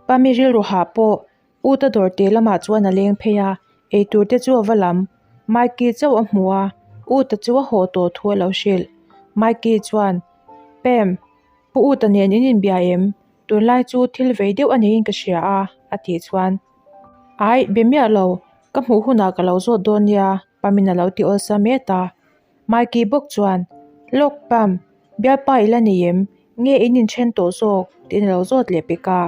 Pami rilru hah pawh Uta dawr teh lamah chuan a leng phei a, eitur te chu a va lam. Mikey chauh a hmu a, Uta chu a haw tawh thu a lo hrilh. Mikey chuan, Pam, Pu Uta nen in inbia em? Tunlai chu thil vei deuh a neiin ka hria a, a tih chuan. Aih, be miah lo, ka hmuh hunah ka lo zawt dawn nia, Pamin a lo ti awlsam et a. Mikey bawk chuan, Lawk Pam, bialpa i la nei em? Nge in inthen tawh zawk? tiin a lo zawt leh pek a.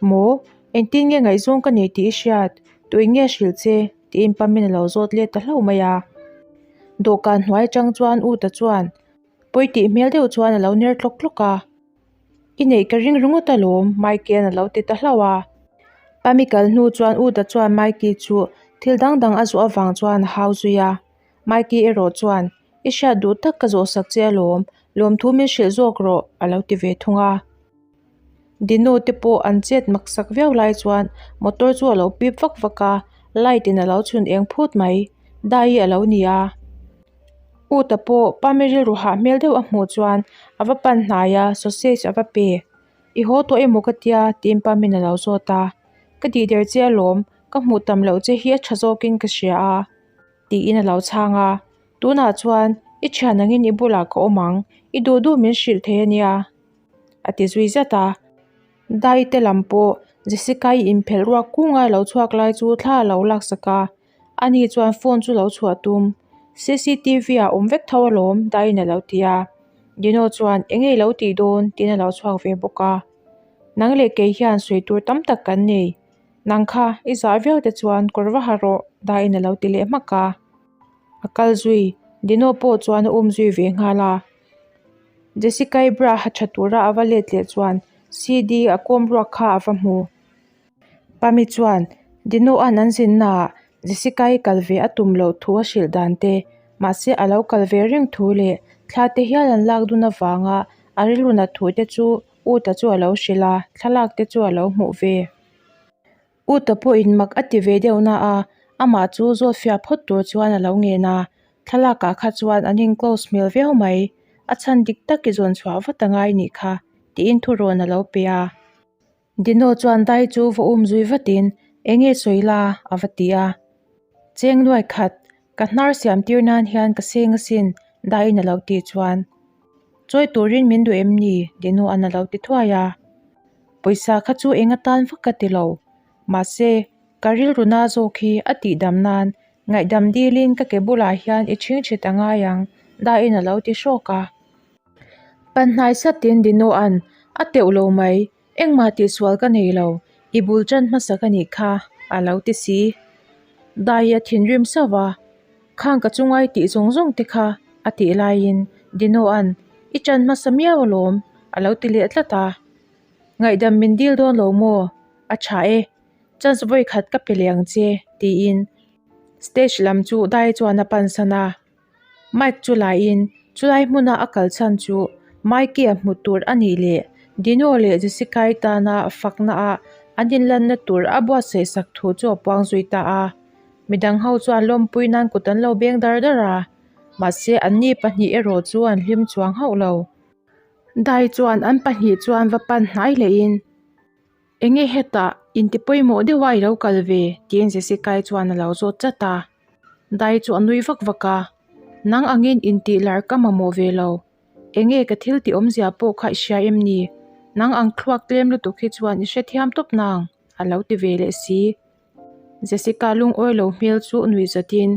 Maw? Engtin nge ngaihzawng ka nei tih i hriat? Tuin nge hrilh che? tiin Pamin a lo zawt let ta hlauh mai a. Dawhkan hnuai atang chuan Uta chuan pawi tih hmel deuh chuan a lo ner tlawk tlawk a. I neih ka ring ringawt alawm, Mikey-a'n a lo ti ta hlauh a. Pami kal hnu chuan Uta chuan Mikey chu thil dang dang a zawh avang chuan a hau zui a. Mikey erawh chuan, I hriat duh tak ka zawhsak che alawm, lawmthu min hrilh zawk rawh, a lo ti ve thung a. Dino te pawh an chet maksak viau lai chuan motor chu a lo pip vak vak a, light in a lo chhun eng phut mai. Dai a lo ni a. Uta pawh Pami rilru hah hmel deuh a hmuh chuan a va pan hnai a, sausage a va pe. I haw tawh emaw ka tia tiin Pami'n a lo zawt a. Ka tih der che alawm, ka hmuh tam loh che hi a tha zawkin ka hria a. Tiin a lo chhang a, Tunah chuan i thian angin i bulah ka awm ang, i duh duh min hrilh thei a nia, a ti zui zat a. Dai te lam pawh Jessica-i inphelh ruak kunga lo chhuak lai chu thla a lo laksak a, ani chuan phone chu lo chhuah tum. Cctv ah awm vek tho alawm, Daiin a lo ti a. Dino chuan eng nge i lo tih dawn tiin a lo chhuak ve bawk a. Nang leh kei hian sawi tur tam tak kan nei. Nang kha i zah viau te chuan kawr va ha rawh daiin a lo ti leh hmak a. A kal zui, Dino pawh chuan a um zui ve nghal a. Jessica-i bra ha tha tura a va let leh chuan CD a kawm ruak kha a va hmu. Pami chuan Dino-a'n an zinnaah Jessica-i kal ve a tum loh thu a hrilh dan te, mahse a lo kal ve reng thu leh thla te hial an lak dun avanga a rilru nat thu te chu Uta chu a lo hrilh a, thlalak te chu a lo hmuh ve. Uta pawhin mak a ti ve deuh na a, amah chu zawt fiah phawt tur chuan a lo ngen a, thlalakah kha chuan an in close hmel viau mai, a chhan dik tak i zawn chhuah vat a ngai nih kha, tiin thurawn a lo pe a. Dino chuan dai chu va um zui vatin, Eng nge sawi la? a va ti a. Cheng nuai khat, ka hnar siam tir nan hian ka seng asin, daiin a lo tih chuan. Chawi turin min duh em ni? Dino-a'n a lo ti thuai a. Pawisa kha chu eng atan vak ka ti lo. Mahse, ka rilru na zawk hi a tihdam nan ngaihdam dilin ka ke bulah hian i chhingchhit a ngai ang, daiin a lo ti hrawk a. Panhnai satin Dino-a'n a teuh lo mai, engmah tihsual ka nei lo, i bul tan hmasa ka nih kha, a lo ti si. Dai a thinrim sauh va, Khang ka chungai tih zawng zawng te kha a tih laiin Dino-a'n i tan hmasa miau alawm, a lo ti leh tlat a. Ngaihdam min dil dawn lo maw? A tha e, chance vawi khat ka pe leh ang che, tiin stage lam chu Dai chuan a pansan a. Mike chu laiin chulai hmuna a kal chhan chu Mikey-a hmu tur a nih leh Dino leh Jessica-i tana fakna ah an inlanna tur a buatsaih sak thu chu a puang zui ta a. Midang ho chuan lawmpui nan kut an lo beng dar dar a, mahse anni pahnih erawh chu an hlim chuang hauh lo. Dai chuan an pahnih chuan va pan hnai lehin. Enge hetah inti pawimawh deuh a i lo kal ve? tiin Jessica-i chuan a lo zawt chat a. Dai chu a nui vak vak a, Nang angin intih lar ka mamawh ve lo. Enge ka thil tih awmzia pawh kha i hria em ni? Nang ang thluak tlem lutuk hi chuan i hrethiam tawp nang, a lo ti ve leh si. Jessica lungawi lo hmel chu nui zatin,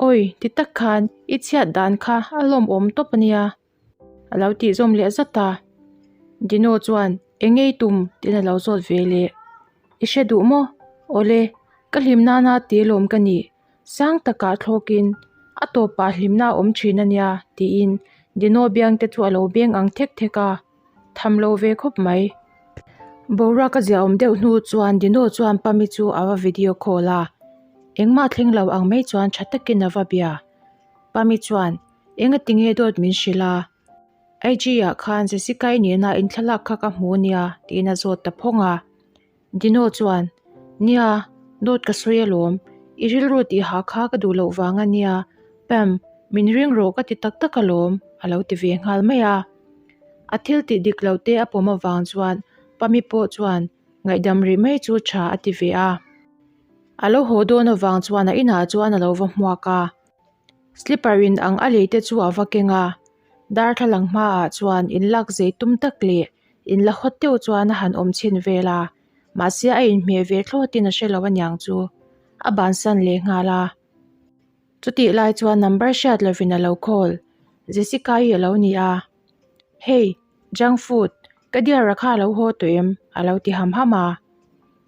Awi, ti tak khan i chhiat dan kha a lawmawm tawp a nia. A lo tih zawm leh zat a. Dino chuan, Eng ngei tum? tiin a lo zawt ve leh. I hre duh maw? Awle, ka hlim nana ti lawm ka nih. Sang takah thlawkin a tawpah hlimna a awm thin a nia, tiin Dino biang te chu a lo beng ang thek thek a. Tham lo ve khawp mai. Boruak a ziahawm deuh hnu chuan Dino chuan Pami chu a va video call a. Engmah thleng lo ang mai chuan tha takin a va bia. Pami chuan, Engati nge dawt min hrilh a? IG ah khan Jessica-i nena in thlalak kha ka hmu ania tiin a zawt ta phawng a. Dino chuan, Nia, dawt ka sawi alawm. I rilru tih ha kha ka duh loh vang ania. Pam, min ring rawh ka ti tak tak alawm, a lo ti ve nghal mai a. A thil tih dik lo te a pawm avang chuan Pami pawh chuan. Ngaihdam rih mai chu tha a ti ve a. A lo haw dawn avang chuan a inah chuan a lo va hmuak a. Slipper in ang a lei te chu a va keng a. Darthlalang hmaah chuan inlak zei tum tak leh inla hawt deuh chuan a han awm chhin vel a. Mahse a inhmeh ve thlawtin a hre lo aniang chu a bansan leh nghal a. Chutih lai chuan number hriat lovin a lo call. Jessica-i a lo ni a. Hey, junk food, ka dear-a kha a lo haw tawh em? a lo ti ham ham a.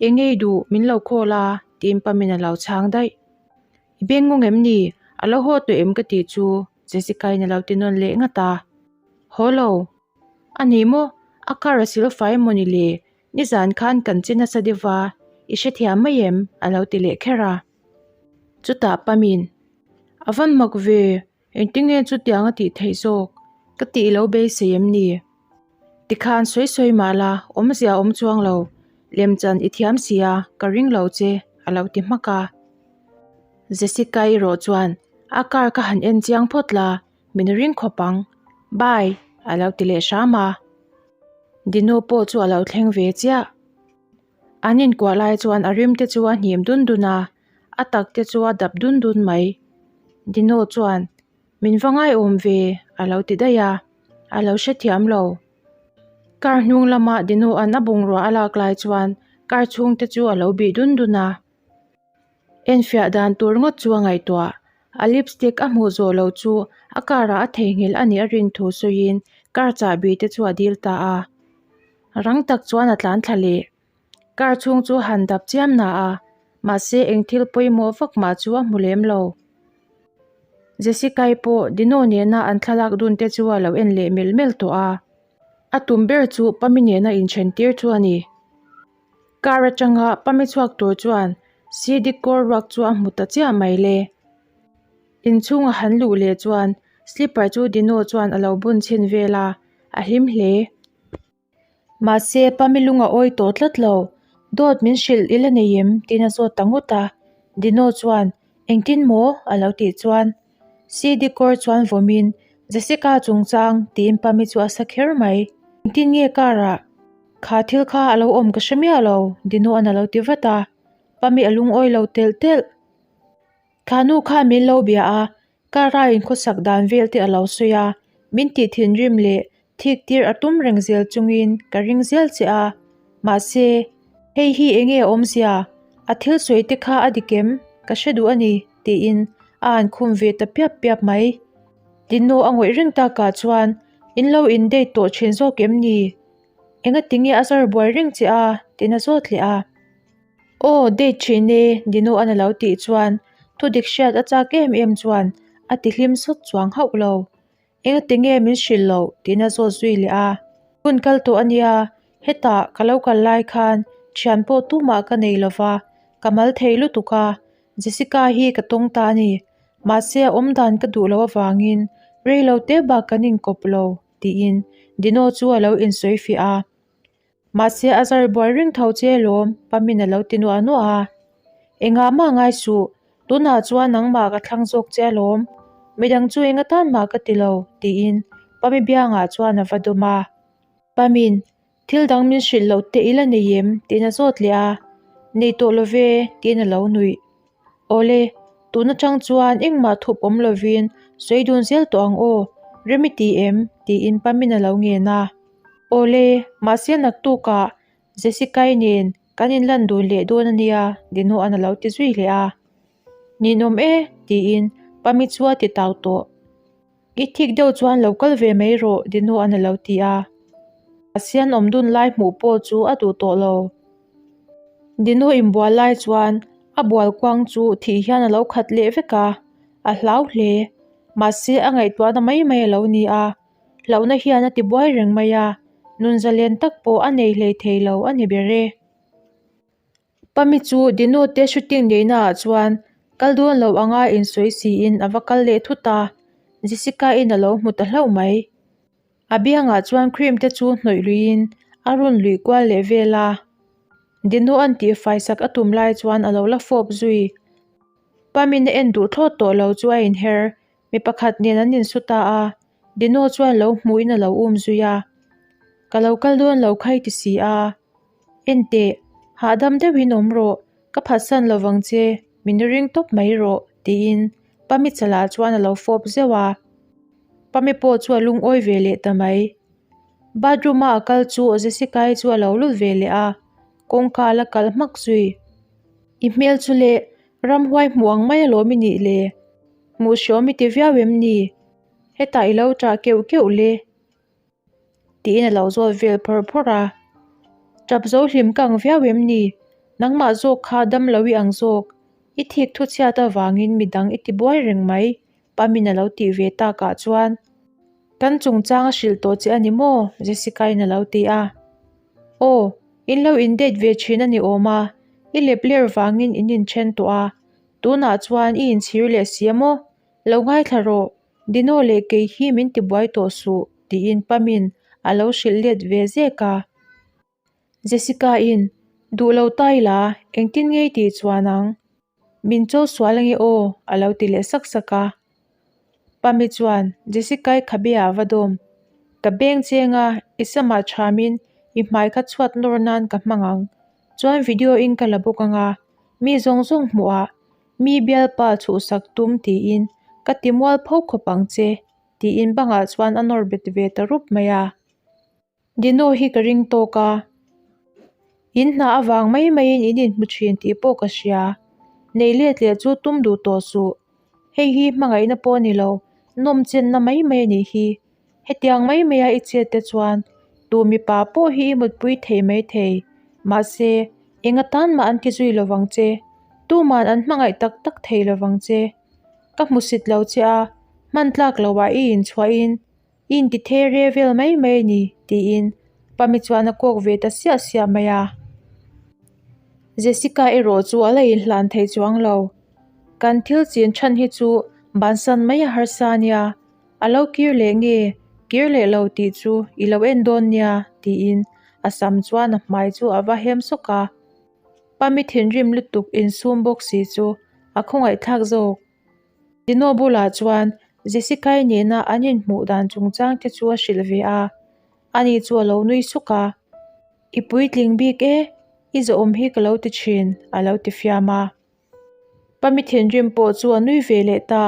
Eng ngei duh, min lo call a, tiin Pamin a lo chhang daih. I beng ngawng em ni? A lo haw tawh em ka tih chu Jessica-in a lo ti nawn leh ngat a. Haw lo. A ni maw? A car a sil fai emaw ni le? Nizan khan kan che nasa deuh va, i hrethiam mai em? a lo ti leh kher a. Chutah Pamin, A van mak ve, engtinge chutiang a tih theih zawk? Ka tih lo beisei em ni? Tikhan sawi sawi mah la, awmzia awm chuang lo, lemchan i thiam si a, ka ring lo che, a lo ti hmak a. Jessica erawh chuan, A car ka han en chiang phawt la, min ring khawp ang. Bye, a lo ti leh hram a. Dino pawh chu a lo thleng ve chiah. An inkuah lai chuan a rim te chu a hnim dun dun a, a tak te chu a dap dun dun mai. Dino chuan, Min va ngaiawm ve, a lo ti daih a, a lo hrethiam lo. Car hnung lama Dino an a bungrua a lak lai chuan car chhung te chu a lo bih dun dun a. Enfiah dan tur ngawt chu a ngaihtuah. A lipstick a hmuh zawh loh chu a car ah a theihnghilh a nih a rin thu sawiin car chahbi te chu a dil ta a. Rang tak chuan a tlan thla leh. Car chhung chu han dap chiam na a, mahse eng thil pawimawh vak mah chu a hmu lem lo. Jessica-i pawh Dino nena an thlalak dun te chu a lo en leh melh melh tawh a. A tum ber chu Pami nena inthen tir chu a ni. Car atanga Pami chhuak tur chuan CD kawr ruak chu a hmu ta chiah mai le. Inchhung a han luh leh chuan slipper chu Dino chuan a lo bun chhin vel a, a hlim hle. Mahse Pami lung a awi tawh tlat lo, Dawt min hrilh i la nei em? tiin a zawt ta ngawt a. Dino chuan, Engtin maw? a lo tih chuan CD kawr chuan vawmin, Jessica chungchang tiin Pami chu a sa kher mai. Engtin nge car ah Kha thil kha a lo awm ka hre miah lo, Dinoan a lo ti vat a, Pami a lungawi lo telh telh. Kha nu kha min lo bia a, car a inkhawsak dan vel te a lo sawi a, min tih thinrim leh thik tir a tum reng zel chungin ka ring zel che a, mahse, hei hi enge a awmzia, a thil sawi te kha a dik em, ka hre duh a ni, tiin a han khum ve ta piap piap mai. Dino a ngawih reng takah chuan in lo in date tawh thin zawk em ni? Engati nge a zar buai reng che a? tiin a zawt leh a. Aw, date thin e, Dino an a lo tih chuan thu dik hriat a chak em em chuan a ti hlim sawt chuang hauh lo. Engati nge min hrilh loh? tiin a zawt zui leh a. Hun kal tawh a nia, hetah ka lo kal lai khan thian pawh tumah ka nei lo va, ka mal thei lutuk a, Jessica hi ka tawng ta a ni. Mahse a awmdan ka duh loh avangin rei lo te bak kan inkawp lo. Tiin Dino chu a lo insawi fiah a. Mahse a zar buai reng tho che alawm, Pamin a lo ti nuah nuah a. Engah mah ngai suh, tunah chuan nangmah ka thlang zawk che alawm. Midang chu eng atan mah ka ti lo, tiin Pami biangah chuan a va dawm a. Pamin, Thil dang min hrilh loh teh i la nei em? tiin a zawt leh a. Nei tawh lo ve, tiin a lo nuih. Awle, tun atang chuan engmah thup awm lovin sawi dun zel tawh ang aw, rem i ti em? tiin Pamin a lo ngen a. Awle, mahse naktukah Jessica-i nen kan inlan dun leh dawn a nia, Dinoa'n a lo ti zui leh a. Ninawm e, tiin Pami chu a ti tau tawh. I thik deuh chuan lo kal ve mai rawh, Dinoa'n a lo ti a. A sian awm dun lai hmuh pawh chu a duh tawh lo. Dino inbual lai chuan a bual kuang chu thih hian a lo khat leh vek a, a hlau hle. Mahse a ngaihtuahna mai mai a lo ni a, hlauhna hian a ti buai reng mai a, nun zalen tak pawh a nei hlei thei lo a ni ber e. Pami chu Dino te shooting neihna ah chuan kal dawn lo anga insawi siin a va kal leh thut a, Jessica in a lo hmu ta hlauh mai. A biangah chuan cream te chu hnawih luiin a rawn luih kual leh vel a. Dino an tihfai sak a tum lai chuan a lo la fawp zui. Pamin a en duh thlawt tawh lo chu a inher, mi pakhat nen an insu ta a, Dino chuan lo hmuhin a lo um zui a. Ka lo kal dawn lo kha i ti si a. Enteh. Hahdam deuhin awm rawh, ka phatsan lovang che, min ring tawp mai rawh, tiin Pami chalah chuan a lo fawp zeuh a. Pami pawh chu a lungawi ve leh ta mai. Bathroom-a a kal chu Jessica-i chu a lo lut ve leh a, kawngka a la kalh hmak zui. I hmel chu leh ramhuai hmuh ang mai alawm i nih le? Hmuh hriawm i ti viau em ni? Hetah i lo ṭah keuh keuh le? Tiin a lo zawt vel phawrh phawrh a. Ṭap zo hlim ka ang viau em ni? Nangmah zawk kha dam lo i ang zawk. I thik thu chhiat avangin midang i ti buai reng mai, Pamin a lo tih ve takah chuan. Kan chungchang a hrilh tawh che a ni maw? Jessica-in a lo ti a. Aw, in lo in date ve thin a ni awm a, i lep ler vangin in inthen tawh a, tunah chuan i inchhir leh si a maw? Lo ngaithla rawh, Dino leh kei hi min tibuai tawh suh, tiin Pamin a lo hrilh let ve zek a. Jessica-in, Duh lo ta ila, engtin ngei tih chuan ang? Min cho sual ange aw, a lo ti leh sak sak a. Pami chuan, Jessica-i khabe ah va dawm. Ka beng cheng a, i samah thamin i hmai kha chhuat nawr nan ka hmang ang. Chuan video in ka la bawk anga, mi zawng zawng hmuh ah mi bialpa chhuhsak tum tiin ka ti mual pho khawp ang che, tiin bangah chuan a nawr bet ve ta rup mai a. Dino hi ka ring tawk a, in hna avang mai maiin in inhmu thin tih pawh ka hria. Nei let leh chu tum duh tawh suh. Hei hi hmangaihna pawh a ni lo, nawm chenna mai mai a nih hi. Hetiang mai maia i chet te chuan tu mipa pawh hi i mutpui thei mai thei. Mahse, eng atan mah an ti zui lovang che. Tuman an hmangaih tak tak thei lovang che. Ka hmusit lo che a, hman tlak loah i inchhuahin I intithe re vel mai mai a ni, tiin Pami chuan a kawk ve ta siah siah mai a. Jessica erawh chu a la inhlan thei chuang lo. Kan thil chin chhan hi chu bansan mai a harsa a nia, a lo kir leh nge, kir leh lo tih chu i lo en dawn nia, tiin a sam chuan a hmai chu a va hem sawk a. Pami thinrim lutuk insum bawk si chu a khawngaihthlak zawk. Dino bulah chuan Jessica-i nena an inhmuh dan chungchang te chu a hrilh ve a, ani chu a lo nui suk a, I puitling bik e, i zawhawm hi ka lo ti thin, a lo ti fiam a. Pami thinrim pawh chu a nui ve leh ta.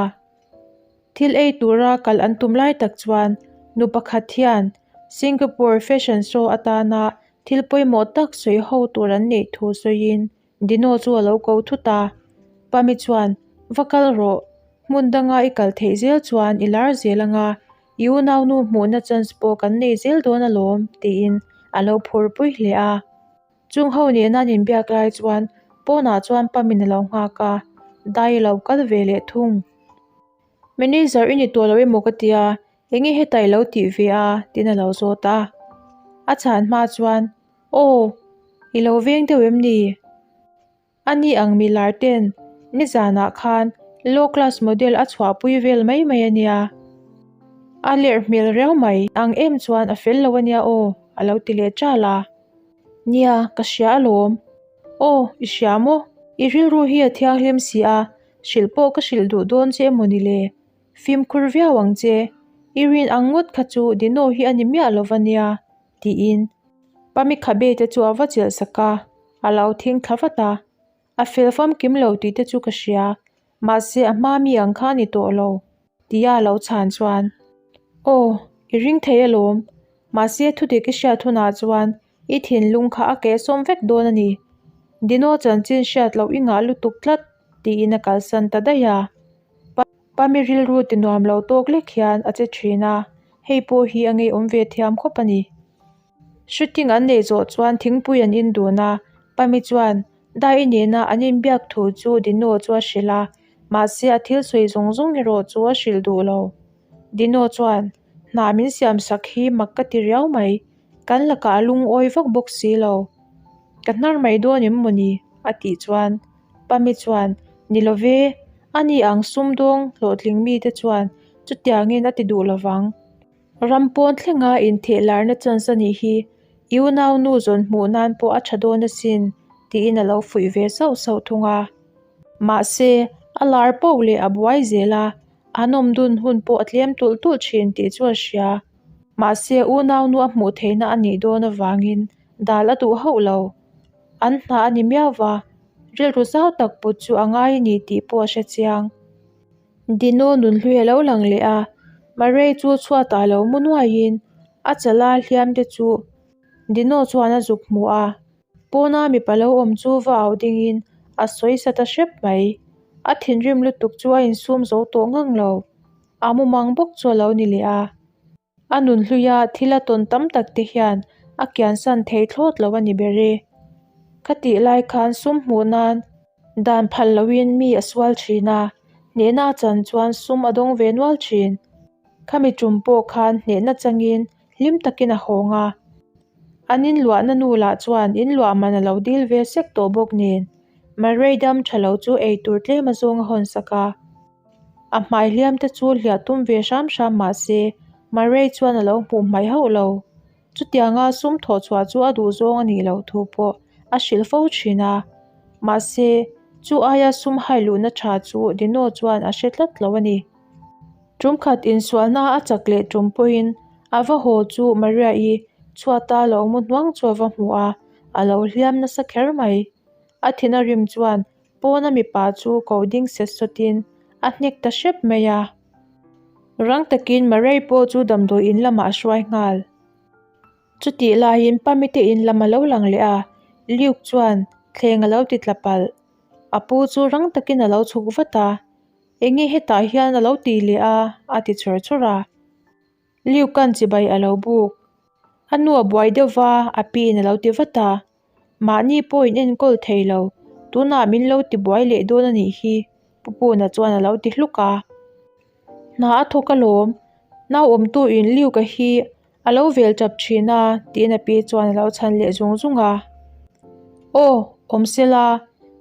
Thil ei tura kal an tum lai tak chuan nu pakhat hian Singapore fashion show atana thil pawimawh tak sawi ho tur an neih thu sawiin Dino chu a lo ko thut a, Pami chuan, Va kal rawh, hmun danga i kal theih zel chuan i lar zel anga, i unaunu hmuhna chance pawh kan nei zel dawn alawm, tiin a lo phur pui hle a. Chung ho nena an inbiak lai chuan pawnah chuan Pamin a lo nghak a, dai a lo kal ve leh thung. Manager i ni tawh lo emaw ka tia, enge hetah i lo tih ve a? tiin a lo zawt a. A chhan hma chuan, Aw, i lo veng deuh em ni? A ni ang mi lar ten nizanah khan low class model a chhuahpui vel mai mai a nia. A lerh hmel riau mai ang em chuan a fel lo a nia aw, a lo ti leh ṭal a. Nia, ka hria alawm. Aw, i hria maw? I rilru hi a thianghlim si a, hrilh pawh ka hrilh duh dawn che emaw ni le? Fimkhur viau ang che. I rin ang ngawt kha chu Dino hi a ni miah lo va nia, tiin Pami khabe te chu a va chelh sak a, a lo thing thla vat a. A fel famkim lo tih te chu ka hria, mahse a hma mi ang kha a ni tawh lo, tia a lo chhan chuan, Aw, i ring thei alawm, mahse thudik i hriat hunah chuan I thinlung kha a keh sawm vek dawn a ni. Dino chanchin hriat loh i ngah lutuk tlat, tiin a kalsan ta daih a. Pami rilru ti nuam lo tawk lek hian a che thin a, hei pawh hi a ngeiawm ve thiam khawp a ni. Shooting an neih zawh chuan thingpui an in dun a, Pami chuan Dai nena an inbiak thu chu Dino chu a hrilh a, mahse a thil sawi zawng zawng erawh chu a hrilh duh lo. Dino chuan, Hna min siam sak hi mak ka ti riau mai, kan lakah a lungawi vak bawk si lo. Ka hnar mai dawn em mawni? a tih chuan Pami chuan, Ni lo ve, ani ang sumdawng hlawhtling mite chuan chutiangin a ti duh lo vang. Ram pawn thlenga intheh larna chance a nih hi, i unaunu zawn hmuh nan pawh a tha dawn asin, tiin a lo fuih ve sauh sauh thung a. Mahse, a lar poh leh a buai zel a, an awm dun hun pawh a tlem tulh tulh thin tih chu a hria. Mahse, unaunu a hmuh theihna a nih dawn avangin dal a duh hauh lo. An hna a ni miau va, rilru zau tak put chu a ngai a ni tih pawh a hre chiang. Dino nunhlui a lo lang leh a, Murray chu chhuatah lo mu nuaiin a chala hliam te chu Dino chuan a zuk hmu a. Pawna mipa lo awm chu va au dingin a sawi sa ta hrep mai. A thinrim lutuk chu a insum zo tawh ngang lo. A mumang bawk chu a lo ni leh a. A nunhluia thil a tawn tam tak te hian a kiansan thei thlawt lo a ni ber e. Khatih lai khan sum hmuh nan dan phal loin mi a sual thin a, hnehna a chan chuan sum a dawng ve nual thin. Khami tum pawh khan hnehna changin hlim takin a hawng a. An inluahna nu lah chuan inluah man a lo dil ve sek tawh bawk nen, Murray dam tha lo chu eitur tlem a zawng a hawn sak a. A hmai hliam te chu hliah tum ve hram hram mah se, Murray chuan a lo hmuh hmaih hauh lo. Chutianga sum thawh chhuah chu a duh zawng a nih loh thu pawh a hrilh fo thin a. Mahse, chu aia sum hai luhna tha chu Dino chuan a hre tlat lo a ni. Tum khat insualna a chak leh tum pawhin a va haw chu Maria-i chhuata lo mu hnuang chu a va hmu a, a lo hliam nasa kher mai. A thin a rim chuan Pawna mipa chu ko ding set sawtin a hnek ta hrep mai a. Rang takin Murray pawh chu damdawi in lamah a hruai nghal. Chutih laiin Pamite in lam a lo lang leh a, Luke chuan thleng a lo ti tla palh. A pu chu rang takin a lo chhuk vat a, Enge hetah hian a lo ti leh a? a ti chawr chawr a. Luke-a'n chibai a lo buk. A nu a buai deuh va, a piin a lo ti vat a. Mahni pawh in enkawl thei lo, tunah min lo ti buai leh dawn a nih hi, Pu Puna chuan a lo ti hluk a. Hna a thawk alawm, nau awmtu in Luke-a hi a lo vel tap thin a, tiin a pi chuan a lo chhan leh zung zung a. Aw, awm sela,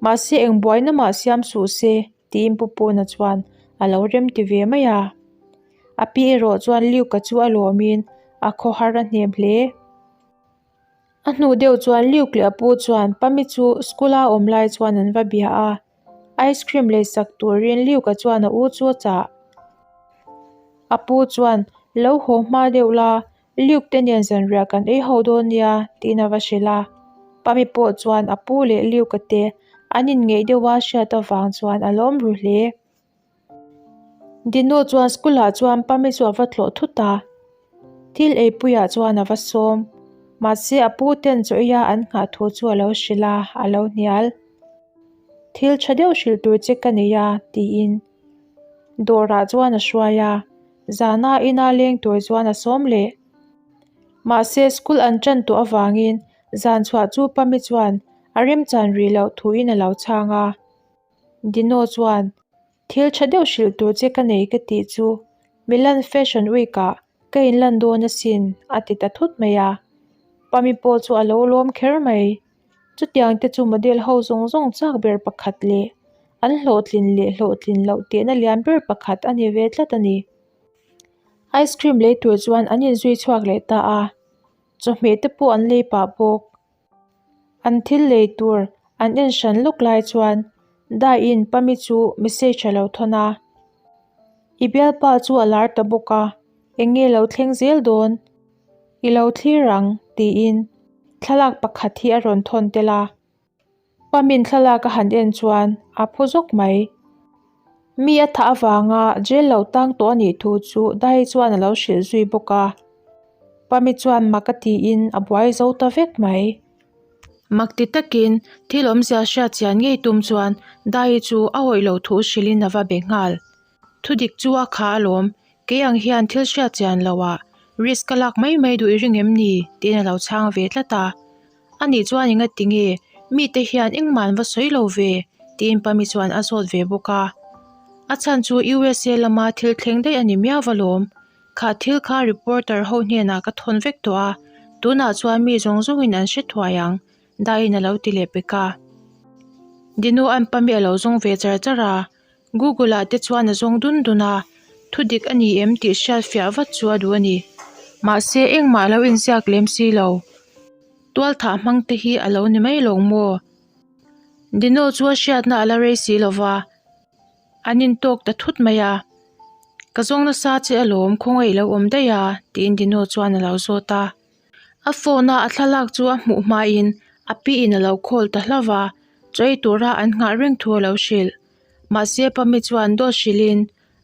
mahse eng buaina mah siam suh se, tiin Pu Puna chuan a lo rem ti ve mai a. A pi erawh chuan Luke-a chu a lawmin a khawhar a hnem hle. A hnu deuh chuan Luke leh a pu chuan Pami chu school a awm lai chuan an va bia a, ice cream lei sak turin Luke a chuan a u chu a chah. A pu chuan lo haw hma deuh la, Luke te nen zanriah kan ei ho dawn nia tiin a va hrilh a. Pami pawh chuan a pu leh Luke a te an inngeih deuh a hriat avang chuan a lawm ru hle. Dino chuan school ah chuan Pami chu a va tlawh thut a, thil eipuiah chuan a va sawm. Mahse a pu ten chaw eia an nghah thu chu a lo hrilh a, a lo hnial. Thil tha deuh hrilh tur che ka nei a tiin dawrah chuan a hruai a, zana ina leng tur chuan a sawm leh. Mahse school an tan tawh avangin zan chhuah chu Pami chuan a remchan rih loh thuin a lo chhang a. Dino chuan, Thil tha deuh hrilh tur che ka nei ka tih chu Milan Fashion Week ah ka inlan dawn asin a ti ta thut mai a. Pami pawh chu a lo lawm kher mai. Chutiang te chu model ho zawng zawng chak ber pakhat leh an hlawhtlin leh hlawhtlin loh tehna lian ber pakhat a ni ve tlat a ni. Ice cream lei tur chuan an inzui chhuak leh ta a, chawhmeh te pawh an lei pah bawk. An thil lei tur an en hran lawk lai chuan Daiin Pami chu message a lo thawn a, I bialpa chu a lar ta bawk a, eng nge lo thleng zel dawn? I lo thlir ang tiin thlalak pakhat hi a rawn thawn tel a. Pamin thlalak a han en chuan a phu zawk mai. Mi a thah avanga jail lo tang tawh a nih thu chu Dai chuan a lo hrilh zui bawk a. Pami chuan mak a tiin a buai zo ta vek mai. Mak ti takin thil awmzia hriat chian ngei tum chuan Dai chu a awih lo thu hrilhin a va be nghal. Thudik chu a kha alawm, kei ang hian thil hriat chian loah risk ka lak mai mai duh i ring em ni? tiin a lo chhang ve tlat a. A nih chuan enga tinge mite hian engmah an va sawi lo ve? tiin Pami chuan a zawt ve bawk a. A chhan chu USA lama thil thleng daih a ni miau va lawm. Kha thil kha reporter ho hnenah ka thawn vek tawh a, tunah chuan mi zawng zawngin an hre thuai ang, Daiin a lo ti leh pek a. Dinu an Pami a lo zawng ve char char a, Google ah te chuan a zawng dun dun a, thu dik a ni em tih hriat fiah vat chu a duh a ni. Mahse engmah a lo inziak lem si lo. Tual thah hmang te hi a lo ni mai lawng maw? Dino chu a hriatna a la rei si lo va, an intawk ta thut mai a. Ka zawng nasa che alawm khawngaih i lo awm daih a tiin Dino chuan a lo zawt a. A phone a a thlalak chu a hmuh hmain A pi in a lo call ta hlauh va, chaw ei tura an nghah reng thu a lo hrilh. Mahse Pami chuan dawt hrilhin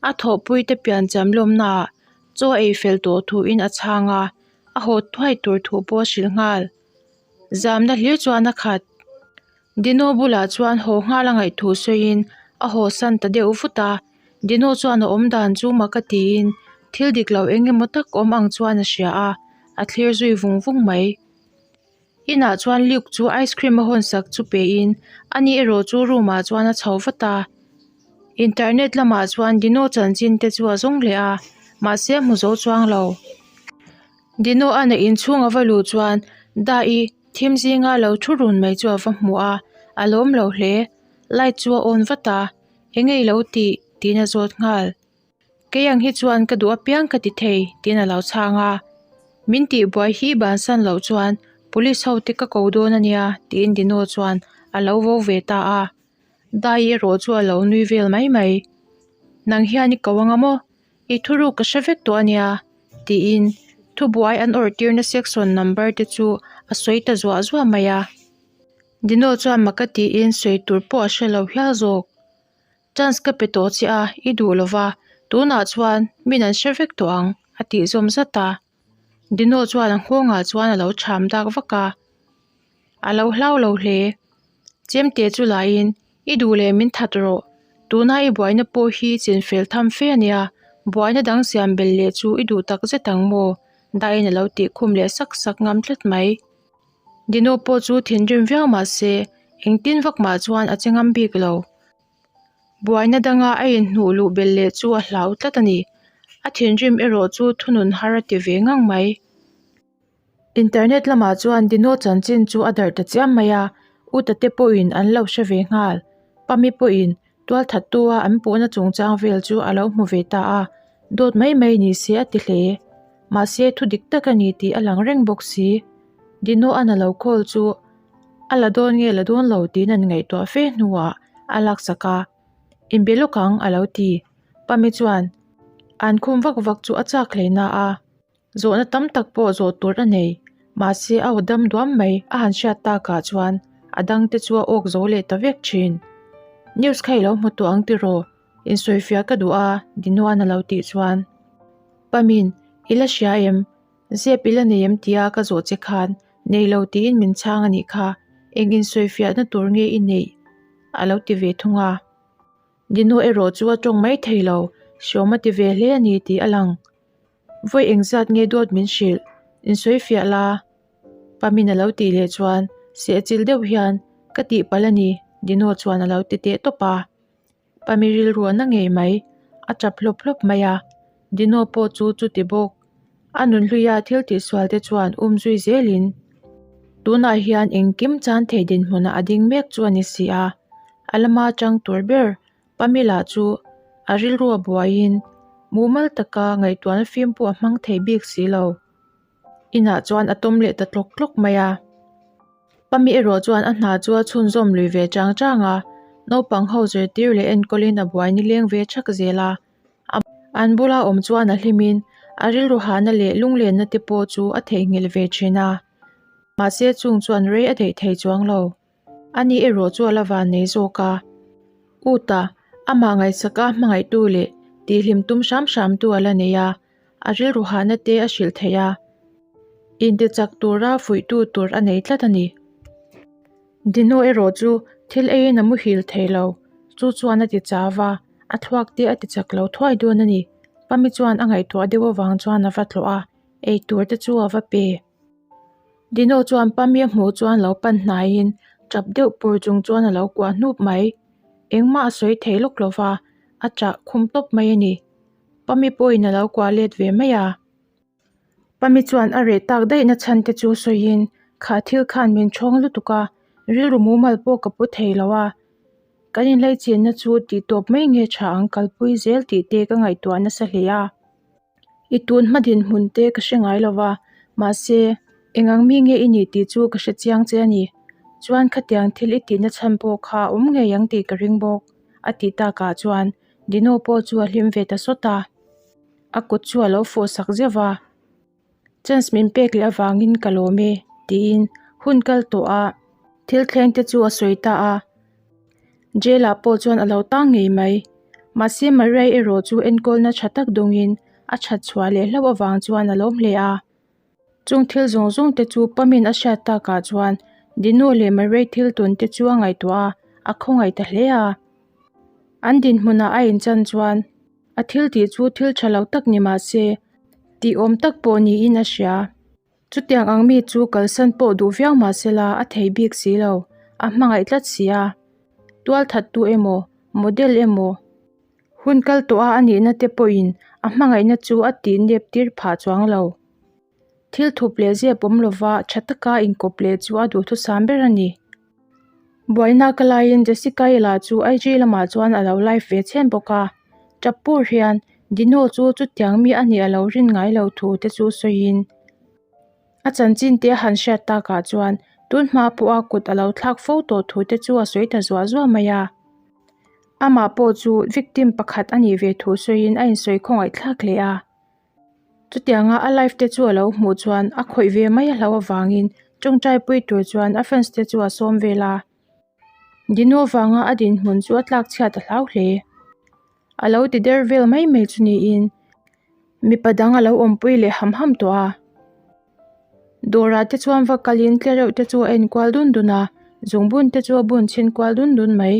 a thawhpui te piancham lawmnaah chaw ei fel tawh thuin a chhang a, a haw thuai tur thu pawh a hrilh nghal. Zamna hlir chuan a khat. Dino bulah chuan haw nghal a ngaih thu sawiin a haw san ta deuh vut a. Dino chuan a awm dan chu mak a tiin thil dik lo eng emaw tak awm ang chuan a hria a, a thlir zui vung vung mai. Inah chuan Luke chu ice cream a hawn sak chu pein ani erawh chu room ah chuan a chho vat a. Internet lamah chuan Dino chanchin te chu a zawng leh a, mahse a hmu zo chuang lo. Dino a na inchhung a va luh chuan Dai thim zinga lo thu run mai chu a va hmu a, a lawm lo hle. Light chu a on vat a, eng nge i lo tih? tiin a zawt nghal. Kei ang hi chuan ka duh apiang ka ti thei tiin a lo chhang a. Min tihbuai hi bansan loh chuan police ho te ka ko dawn a nia tiin Dino chuan a lo vo ve ta a. Dai erawh chu a lo nui vel mai mai. Nang hian i ko anga maw? I thuruk ka hre vek tawh a nia tiin thubuai an awrh tirna section number te chu a sawi ta zuah zuah mai a. Dino chuan mak a tiin sawi tur pawh a hre lo hial zawk. Chance ka pe tawh che a, i duh lo va, tunah chuan min an hre vek tawh ang, a tih zawm zat a. Dino chuan a nghawngah chuan a lo cham dak vak a, a lo hlau lo hle. Chemte chu laiin, I duh leh min that rawh, tuna i buaina pawh hi chinfel tham fe a nia, buaina dang siam belh leh chu i duh tak zet ang maw? Daiin a lo tih khum leh sak sak ngam tlat mai. Dino pawh chu thinrim viau mah se, engtin vak mah chuan a che ngam bik lo. Buaina danga a inhnuh luh belh leh chu a hlau tlat a ni. A thinrim erawh chu thunun har a ti ve ngang mai. Internet lamah chuan Dino chanchin chu a darh ta chiam mai a, Uta te pawhin an lo hre ve nghal. Pami pawhin tualthattua an puhna chungchang vel chu a lo hmu ve ta a, dawt mai mai ni se a ti hle. Mahse thu dik tak a ni tih a lang reng bawk si. Dino an a lo call chu a la dawn nge la dawn lo tiin an ngaihtuah fe hnuah a laksak a, Inbe lawk ang a lo ti. Pami chuan an khum vak vak chu a chak hle na a, zawhna tam tak pawh zawh tur a nei. Mahse a aw dam duam mai a han hriat takah chuan a dangte chu a awk zo leh ta vek thin. News kha i lo hmu tawh ang tiraw? Insawifiah ka duh a, Dinoan a lo tih chuan. Pamin, I la hria em? Zep i la nei em tia ka zawh che khan nei lo tiin min chhang a nih kha, eng insawifiahna tur nge i neih? a lo ti ve thung a. Dino erawh chu a tawng mai thei lo, hriawm a ti ve hle a ni tih a lang. Vawi engzat nge dawt min hrilh? Insawifiah la? Pamin a lo tih leh chuan sehchilh deuh hian ka tihpalh a ni, Dino chuan a lo ti teh tawp a. Pami rilru a na ngei mai, a tap hlawp hlawp mai a, Dino pawh chu chuti bawk. A nunhluia thil tihsual te chuan um zui zelin tunah hian engkim chan thei dinhmunah a ding mek chu a ni si a, a lama chang tur ber Pami lah chu a rilru a buaiin mumal taka ngaihtuahna fim pawh a hmang thei bik si lo. Inah chuan a tawm leh ta tlawk tlawk mai a. Pami erawh chuan a hna chu a chhunzawm lui ve chang chang a, naupang ho zirtir leh enkawlin a buai nileng ve thak zel a. An bula awm chuan a hlimin a rilru hahna leh lunglenna te pawh chu a theihnghilh ve thin a. Mahse chung chuan rei a daih thei chuang lo. Ani erawh chu a la van nei zawk a. Uta, amah ngaihsaka hmangaihtu leh tihhlim tum hram hramtu a la nei a. A rilru hahna te a hrilh theih a, intichak tura fuihtu tur a nei tlat a ni. Dino erawh chu thil eiin a muhil thei lo, chu chuan a ti chau va, a thluak te a tichak lo thuai dawn a ni. Pami chuan a ngaihtuah deuh avang chuan a va tlawh a, eitur te chu a va pe. Dino chuan Pami a hmuh chuan lo pan hnaiin tap deuh pur chung chuan a lo kuah hnup mai. Engmah a sawi thei lawk lo va, a chah khum tawp mai a ni. Pami pawhin a lo kuah let ve mai a. Pami chuan a reh tak daihna chhan te chu sawiin, Kha thil khan min ṭhawng lutuk a, rilru mumal pawh ka pu thei lo a. Kan inlaichinna chu tih tawp mai nge ṭha ang kalpui zel tih te ka ngaihtuah nasa hle a. I tun hma dinhmun te ka hre ngai lo va, mahse, eng ang mi nge i nih tih chu ka hre chiang che a ni. Chuan khatiang thil i tihna chhan pawh kha a awm ngei ang tih ka ring bawk, a tih takah chuan Dino pawh chu a hlim ve ta sawt a, a kut chu a lo fawh sak zeuh va. Chance min pek leh avangin ka lawm e, tiin hun kal tawh a. Thil thleng te chu a sawi ta a. Jail ah pawh chuan a lo tang ngei mai. Mahse Maria-i erawh chu enkawlna tha tak dawngin a that chhuah leh hlauh avang chuan a lawm hle a. Chung thil zawng zawng te chu Pamin a hriat takah chuan Dino leh Maria-i thil tawn te chu a ngaihtuah a, a khawngaih ta hle a. An dinhmunah a inchan chuan a thil tih chu thil tha lo tak ni mah se tih awm tak pawh niin a hria. Chutiang ang mi chu kalsan pawh duh viau mah sela a thei bik si lo, a hmangaih tlat si a. Tual thattu emaw, model emaw, hun kal tawha a nihna te pawhin a hmangaihna chu a tih nep tir phah chuang lo. Thil thup leh zep awm lova tha taka inkawp leh chu a duhthusam ber a ni. Buaina ka laiin Jessica-i lah chu IG lamah chuan a lo live ve chhen bawk a, tap pur hian Dino chu chutiang mi a nih a lo rin ngai lo thu te chu sawiin a chanchin te a han hriat takah chuan tun hma pawha kut a lo thlak fo tawh thu te chu a sawi ta zuah zuah mai a. Amah pawh chu victim pakhat a nih ve thu sawiin a insawi khawngaih thlak hle a. Chutianga a live te chu a lo hmuh chuan a khawih ve mai a hlo avangin tawngtai pui tur chuan a fans te chu a sawm vel a. Dino vanga a dinhmun chu a tlak chhiat a hlau hle. A lo ti der vel mai mai chu niin mipa dang a lo awmpui leh ham ham tawh a. Dawrah te chuan va kalin tlereuh te chu a enkual dun dun a, zungbun te chu a bun chhin kual dun dun mai.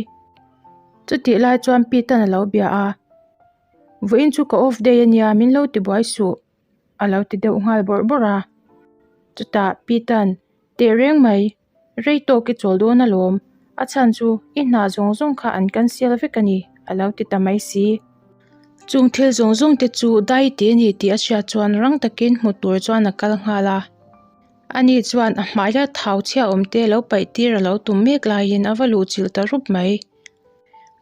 Chutih lai chuan Pete-an a lo bia a. Vawiin chu ka off day ania min lo ti buai suh a lo ti deuh nghal bawrh bawrh a. Chutah Pete-an teh reng mai rei tawk i chawl dawn alawm a chhan chu i hna zawng zawng kha an cancel vek a ni a lo ti ta mai si. Chung thil zawng zawng te chu dai ti a ni tih a hriat chuan rang takin hmu tur chuan a kal nghal a. Ani chuan a hmaia thau chhia awm te lo paih tir a lo tum mek laiin a va luhchilh ta rup mai.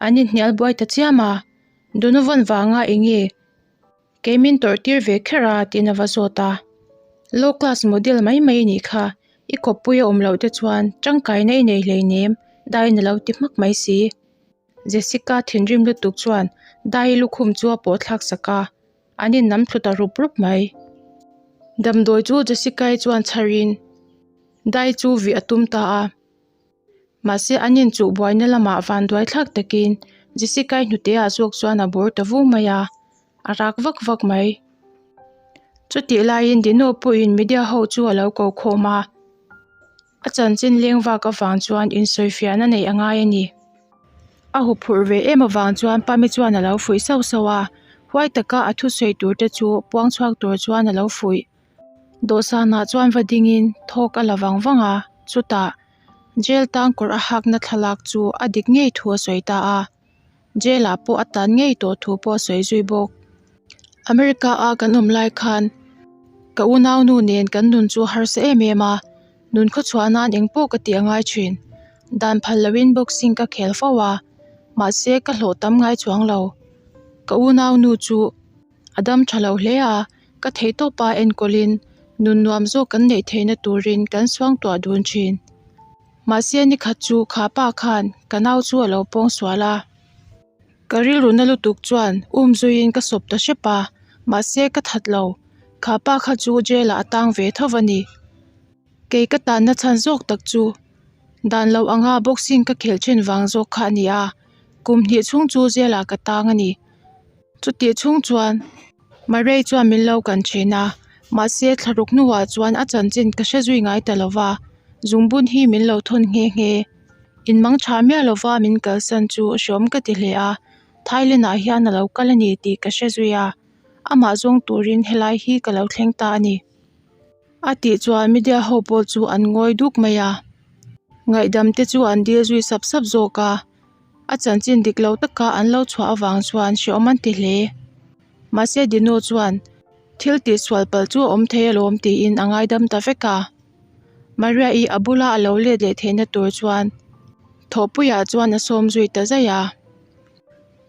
An inhnial buai ta chiam a, Donovan vanga enge kei min tawrh tir ve kher a tiin a va zawt a. Low class model mai mai anih kha, i kawppui a awm loh te chuan tangkaina i nei hleinem daiin a lo ti hmak mai si. Jessica thinrim lutuk chuan dai lukhum chu a pawh thlak sak a, an innam thlu ta rup rup mai. Damdawi chu Jessica-i chuan chharin dai chu vih a tum ta a. Mahse an inchuh buaina lamah vanduai thlak takin Jessica-i hnuteah zawk chuan a bawr ta vung mai a, a rak vak vak mai. Chutih laiin Dino pawhin media ho chu a lo ko khawm a, a chanchin leng vak avang chuan insawifiahna neih a ngai a ni. A huphurh ve em avang chuan Pami chuan a lo fuih sauh sauh a, huai taka a thusawi tur te chu puang chhuak tur chuan a lo fuih. Dawhsanah chuan va dingin thawk a la vang vang a, chutah jail tang kawr a hakna thlalak chu a dik ngei thu a sawi ta a, jail ah pawh a tan ngei tawh thu pawh a sawi zui bawk. America a kan awm lai khan ka unaunu nen kan nun chu a harsa em em a, nun khawchhuah nan eng pawh ka tih a ngai thin. Dan phal loin boxing ka khel fo a, mahse ka hlawh tam ngai chuang lo. Ka unaunu chu. A dam tha lo hle a, ka theihtawpa enkawlin nun nuam zawk kan neih theihna turin kan suangtuah dun thin. Mahse nikhat chu kha pa khan ka nau chu a lo pawng sual a. Ka rilru na lutuk chuan um zuiin ka sawp ta hrep a, mahse ka that lo. Kha pa kha chu jail ah a tang ve tho a ni. Kei ka tanna chhan zawk tak chu dan lo anga boxing ka khelh thin vang zawk kha a ni a, kum hnih chhung chu jail ah ka tang a ni. Chutih chhung chuan Murray chuan min lo kan thin a, mahse thlaruk hnuah chuan a chanchin ka hre zui ngai ta lo va, zungbun hi min lo thawn nghe nghe. Inmang tha miah lo va min kalsan chu hreawm ka ti hle a, Thailand ah hian a lo kal a ni tih ka hre zui a, amah zawng turin helai hi ka lo thleng ta a ni. A tih chuan media ho pawh chu an ngawi duk mai a, ngaihdam te chu an dil zui sap sap zawk a. A chanchin dik lo taka an lo chhuah avang chuan hreawm an ti hle. Mahse Dino chuan thil tihsual palh chu a awm thei alawm tiin a ngaidam ta vek a. Maria-i a bula a lo let leh theihna tur chuan thawhpuiah chuan a sawm zui ta zaih a.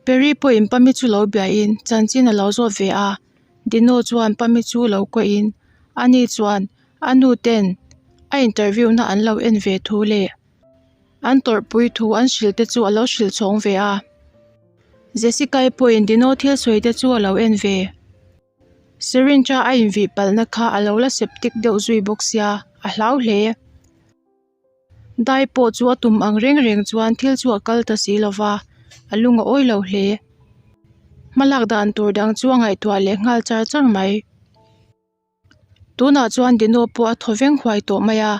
Perry pawhin Pami chu lo biahin chanchin a lo zawt ve a. Dino chuan Pami chu lo kuahin ani chuan a nu ten a interview na an lo en ve thu leh An tawrhpui thu an hrilh te chu a lo hrilh chhawng ve a. Jessica-i pawhin Dino thil sawi te chu a lo en ve. Syringe a a invih palhna kha a lo la septic deuh zui bawk sia, a hlau hle. Dai pawh chu a tum ang reng reng chuan thil chu a kal ta si lo va, a lung a awi lo hle. Hmalak dan tur dang chu a ngaihtuah leh nghal char char mai. Tunah chuan Dino pawh a thaw veng huai tawh mai a,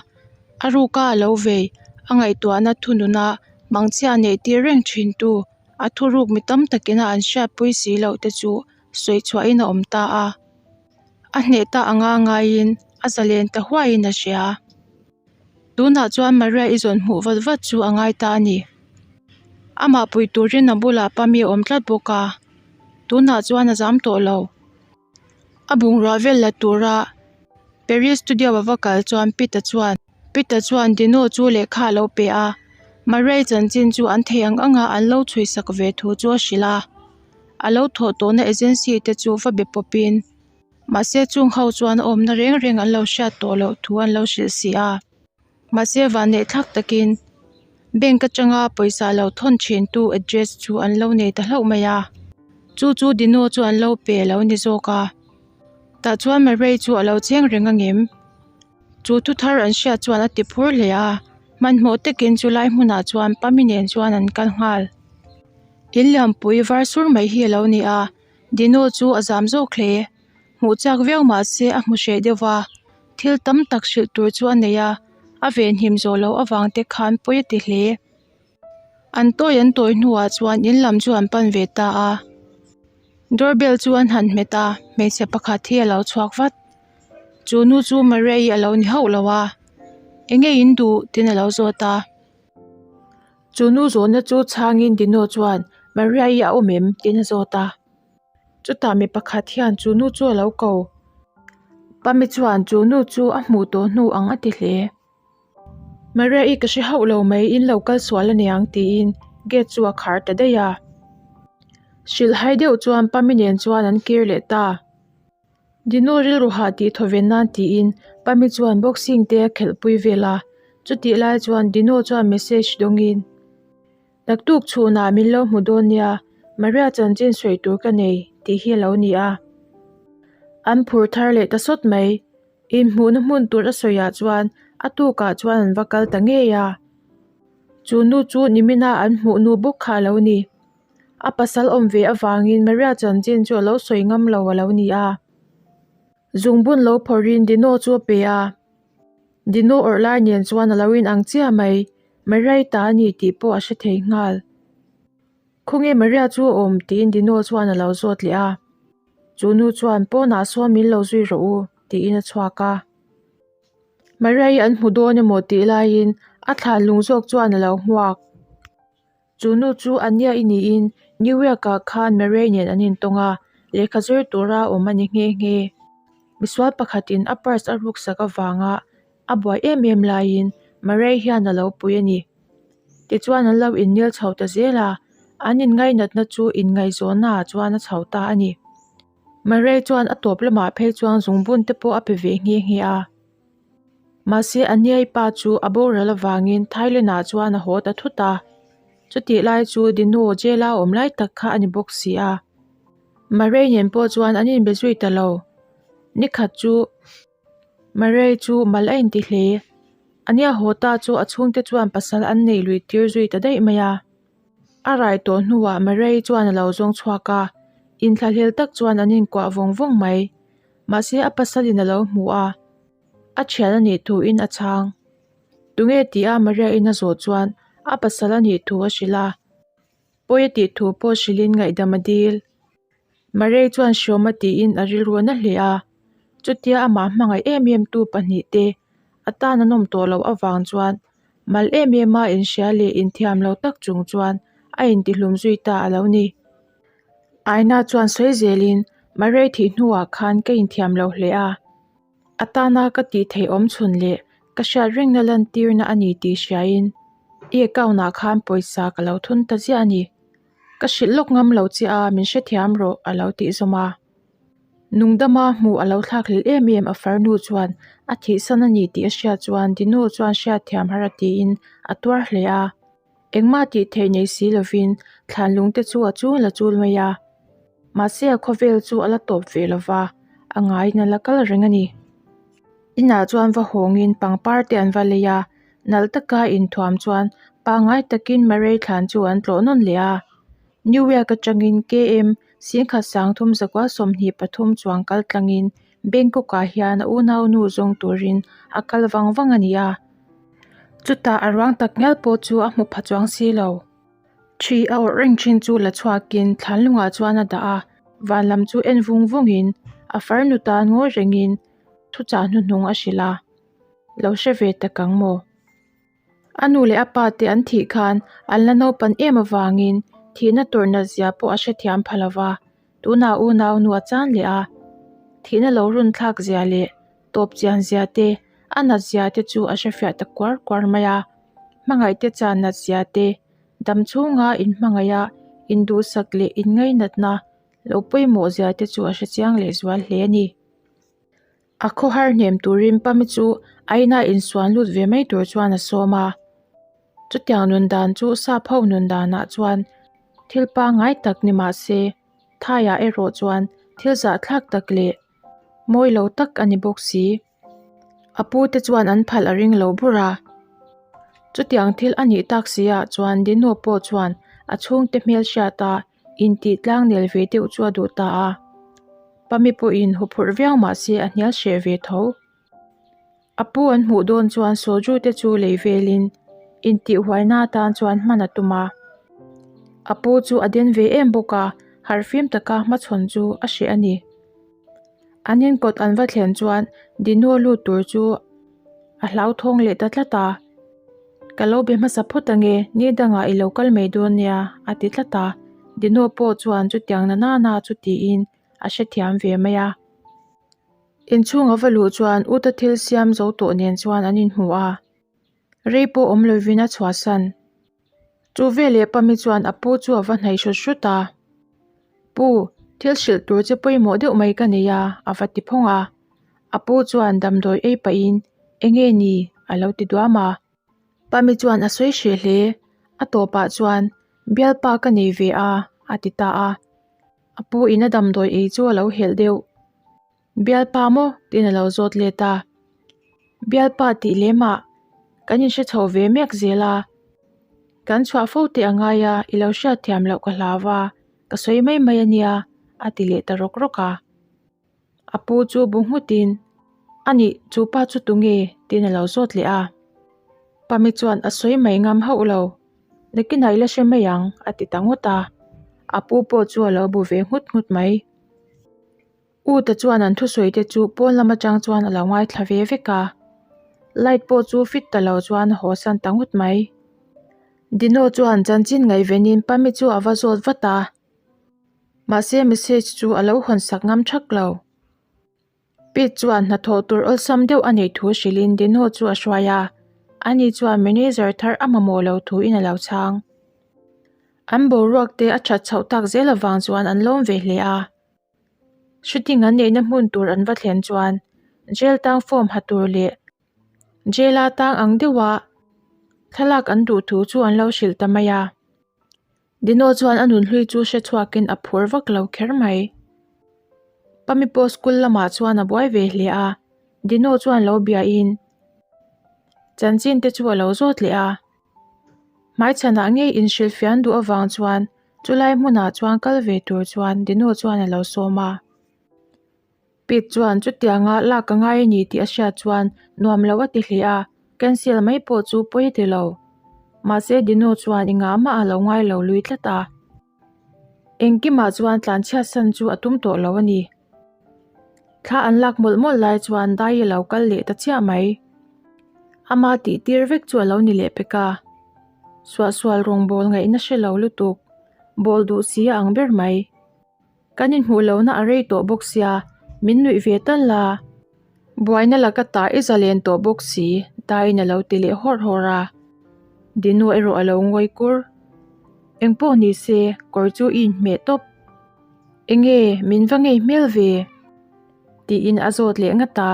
a ruka a lo vei, a ngaihtuahna thununa mangchhia neih tir reng thintu a thuruk mi tam takina an hriatpui si loh te chu sawi chhuahin a awm ta a. A hneh ta anga ngaiin a zalen ta huaiin a hria. Tunah chuan Maria i zawn hmuh vat vat chu a ngai ta a ni. Amah pui turin a bulah Pami a awm tlat bawk a, tunah chuan a zam tawh lo. A bungrua vel la tura Paris studio a va kal chuan Peter chuan Peter chuan Dino chu lehkha a lo pe a, Maria-i chanchin chu an thei ang anga an lo chhui sak ve thu chu a hrilh a. A lo thawh tawhna agency te chu va be pawpin mahse chung ho chuan a awmna reng reng an lo hriat tawh loh thu an lo hrilh si a. Mahse vanneih thlak takin bank atanga pawisa lo thawn thin tu address chu an lo nei ta hlauh mai a, chu chu Dino chu an lo pe a lo ni zawk a, tah chuan Murray chu a lo cheng reng angem? Chu thu thar an hriat chuan a ti phur hle a, hmanhmawh takin chu lai hmunah chuan Pami nen chuan an kal nghal. In lianpui var sur mai hi a lo ni a, Dino chu a zam zawk hle. Hmuh chak viau mah se a hmu hreh deuh va, thil tam tak hrilh tur chu a nei a, a venhim zawh loh avang te khan pawi a ti hle. An tawi an tawi hnuah chuan in lam chu an pan ve ta a, doorbell chu an han hmet a, hmeichhe pakhat hi a lo chhuak vat. Chu nu chu Maria-i a lo ni hauh lo a, Enge in duh? tiin a lo zawt a. Chu nu zawhna chu chhangin Dino chuan, Maria-i a awm em? tiin a zawt a. Chutah mi pakhat hian chu nu chu a lo ko. Pami chuan chu nu chu a hmuh tawh hnu ang a ti hle. Maria-i ka hre hauh lo mai, in lo kal sual a niang tiin gate chu a khar ta daih a. Hrilh hai deuh chuan Pami nen chuan an kir leh ta. Dino rilru hah tih thaw ve nan tiin Pami chuan boxing te a khelh pui vel a. Chutih lai chuan Dino chuan message dawngin. Naktuk chhunah min lo hmu dawn nia, Maria chanchin sawi tur ka nei tih hi a lo ni a. An phur thar leh ta sawt mai. Inhmuhna hmun tur a sawiah chuan a tukah chuan an va kal ta ngei a. Chu nu chu nimina an hmuh nu bawk kha a lo ni. A pasal awm ve avangin Maria chanchin chu a lo sawi ngam lo a lo ni a. Zungbun lo phawrhin Dino chu a pe a. Dino awrh lai nen chuan a lo inang chiah mai. Maria-i ta a ni tih pawh a hre thei nghal. Khawnge Maria chu a awm? tiin Dino chuan a lo zawt leh a. Chu nu chuan, Pawnah sawn min lo zui rawh u, tiin a chhuak a. Maria-i an hmu dawn emaw tih laiin a thlan lung zawk chuan a lo hmuak. Chu nu chu Ania i niin New York-ah khan Murray nen an intawng a, lehkha zir tura awm a ni nghe nghe. Misual pakhatin a purse a ruksak avanga a buai em em laiin Murray hian a lo pui a ni. Tichuan an lo innil chho ta zel a, an inngainatna chu inngaihzawnnaah chuan a chho ta a ni. Murray chuan a tawp lamah phei chuan zungbun te pawh a pe ve nghe nghe a. Mahse a niai pa chu a boral avangin Thailand ah chuan a haw ta thut a, chutih lai chu Dino jail a awm lai tak kha a ni bawk si a. Murray nen pawh chuan an inbe zui ta lo. Nikhat chu Murray chu mal a inti hle. A nia haw ta chu a chhungte chuan pasal an nei lui tir zui ta daih mai a. A rai tawh hnuah Murray chuan a lo zawng chhuak a, inthlahlel tak chuan an inkuah vawng vawng mai. Mahse a pasalin a lo hmu a, a thian a nih thuin a chhang. Tunge tih a Maria-in a zawh chuan a pasal a nih thu a hrilh a, pawi a tih thu pawh hrilhin ngaihdam a dil. Maria chuan hriawm a tiin a rilru a na hle a, chutia amah hmangaih em em tu pahnihte a tan an awm tawh loh avang chuan mal em em a inhria leh inthiam lo tak chung chuan a intihlum zui ta a lo ni. Aina chuan sawi zelin Murray thih hnuah khan ka inthiam lo hle a, a tana ka tih theih awm chhun leh ka hriat rengna lantirna a ni tih hriain i account ah khan pawisa ka lo thun ta ziah a ni. Ka hrilh lawk ngam lo che a, min hrethiam rawh a lo tih zawm a. Nungdama hmuh a lo thlak hlel em em a farnu chuan a thihsan a ni tih a hriat chuan Dino chuan hriatthiam har a tiin a tuar hle a. Engmah tih theih nei si lovin thlan lung te chu a chul a chul mai a. Mahse a khawvel chu a la tawp ve lova, a ngaiin a la kal reng a ni. Inah chuan va hawngin pangpar te an va lei a. Nalh taka inthuam chuan pangngai takin Murray thlan chu an tlawh nawn leh a. New York atangin KM 1323 chuang kal tlangin Bangkok-ah hian a unaunu zawng turin a kal vang vang a ni a. Chutah a ruang tak ngial pawh chu a hmu pha chuang si lo. Ṭhi a awrh reng ṭhin chu la chhuakin thlan lungah chuan a dah a, van lam chu en vung vungin a farnu tan ngawi rengin thuchah hnuhnung a hrilh a. Lo hre ve tak ang maw? A nu leh a pa te an thih khan an la naupan em avangin thihna tawrh nat zia pawh a hrethiam pha lo va, tunah unau nu a chan leh a. Thihna lo run thlak zia leh tawp chian zia te, a nat zia te chu a hrefiah ta kuar kuar mai a. Hmangaihte chan nat zia te, dam chhunga inhmangaih a, induhsak leh inngainatna lo pawimawh zia te chu a hrechiang lehzual hle a ni. A khawhar hnem turin Pami chu a ina insuan lut ve mai tur chuan a sawm a. Chutiang nun dan chu sap ho nun danah chuan thil pangngai tak ni mah se, Thaiah erawh chuan thil zahthlak tak leh mawi lo tak a ni bawk si. A pu te chuan an phal a ring lo bur a. Chutiang thil a nih tak si ah chuan Dino pawh chuan a chhungte hmelhriat a Intih tlangnel ve deuh chu a duh ta a, Pami pawhin huphurh viau mah se a hnial hreh ve tho. A pu an hmuh dawn chuan soju te chu lei velin intih huaina atan chuan hman a tum a. A pu chu a den ve em bawk a, harhfim taka hmachhawn chu a hreh a ni. An inkawt an va thlen chuan Dino lut tur chu a hlauthawng leh ta tlat a. Ka lo be hmasa phawt ange, ni dangah i lo kal mai dawn nia, a ti tlat a. Dino pawh chuan chutiang na nana chu tiin a hrethiam ve mai a. Inchhung a va luh chuan Uta thil siam zo tawh nen chuan an inhmu a. Rei pawh awm lovin a chhuahsan. Chu veleh Pami chuan a pu chu a va hnaih hrut hrut a. Pu, thil hrilh tur che pawimawh deuh mai ka nei a, a va ti phawng a. A pu chuan damdawi ei pahin, Enge ni? a lo ti duam a. Pami chuan a sawi hreh hle. A tawpah chuan, Bialpa ka nei ve a, a ti ta a. A pu in a damdawi ei chu a lo helh deuh. Bialpa maw? tiin a lo zawt let a. Bialpa tih lemah kan inhre chho ve mek zel a, kan chhuah fo teh a ngai a, i lo hriat thiam loh ka hlau a, ka sawi mai mai a nia, a ti leh ta rawk rawk a. A pu chu bu nghutin, A nih, chu pa chu tunge? tiin a lo zawt leh a. Pami chuan a sawi mai ngam hauh lo, Nakinah i la hre mai ang, a ti ta ngawt a. A pu pawh chu a lo bu ve nghut nghut mai. Uta chuan an thusawi te chu pawn lam atang chuan a lo ngaithla ve vek a, light pawh chu fit ta lo chuan a haw san ta ngawt mai. Dino chuan chanchin ngaihvenin Pami chu a va zawt vat a, mahse message chu a lo hawn sak ngam thak lo. Pete chuan hnathawh tur awlsam deuh a neih thu hrilhin Dino chu a hruai a, ani chuan manager thar a mamawh lo thuin a lo chhang. An boruak te a that chhoh tak zel avang chuan an lawm ve hle a. Shooting an neihna hmun tur an va thlen chuan jail tang form ha tur leh jail a tang ang deuha thlalak an duh thu chu an lo hrilh ta mai a. Dino chuan a nunhlui chu hre chhuakin a phur vak lo kher mai. Pami pawh school lamah chuan a buai ve hle a, Dino chuan lo biain chanchin te chu a lo zawt leh a. Hmaichhanah ngei inhrilhfiah an duh avang chuan Chulai hmunah chuan kal ve tur chuan Dino chuan a lo sawm a. Pete chuan chutianga lak a ngai a ni tih a hriat chuan nuam lo a ti hle a, cancel mai pawh chu pawi a ti lo. Mahse Dino chuan i ngah mah a lo ngai lo lui tlat a. Engkimah chuan tlanchhiat san chu a tum tawh lo a ni. Thla an lak mawlh mawlh lai chuan dai a lo kal leh ta chiah mai. Ama tih tir vek chu a lo ni leh pek a. Suahsual rawngbawl ngaihna hre lo lutuk, bawl duh si a ang ber mai. Kan inhmuh lohna a rei tawh bawk sia, min nuih ve tal la. Buaina laka ta i zalen tawh bawk si, Daiin a lo ti leh hawrh hawrh a. Dinu erawh a lo ngawi kur. Engpawh ni se, kawr chu i inhmeh tawp. Enge, min va ngei hmel ve? Tiin a zawt leh ngat a.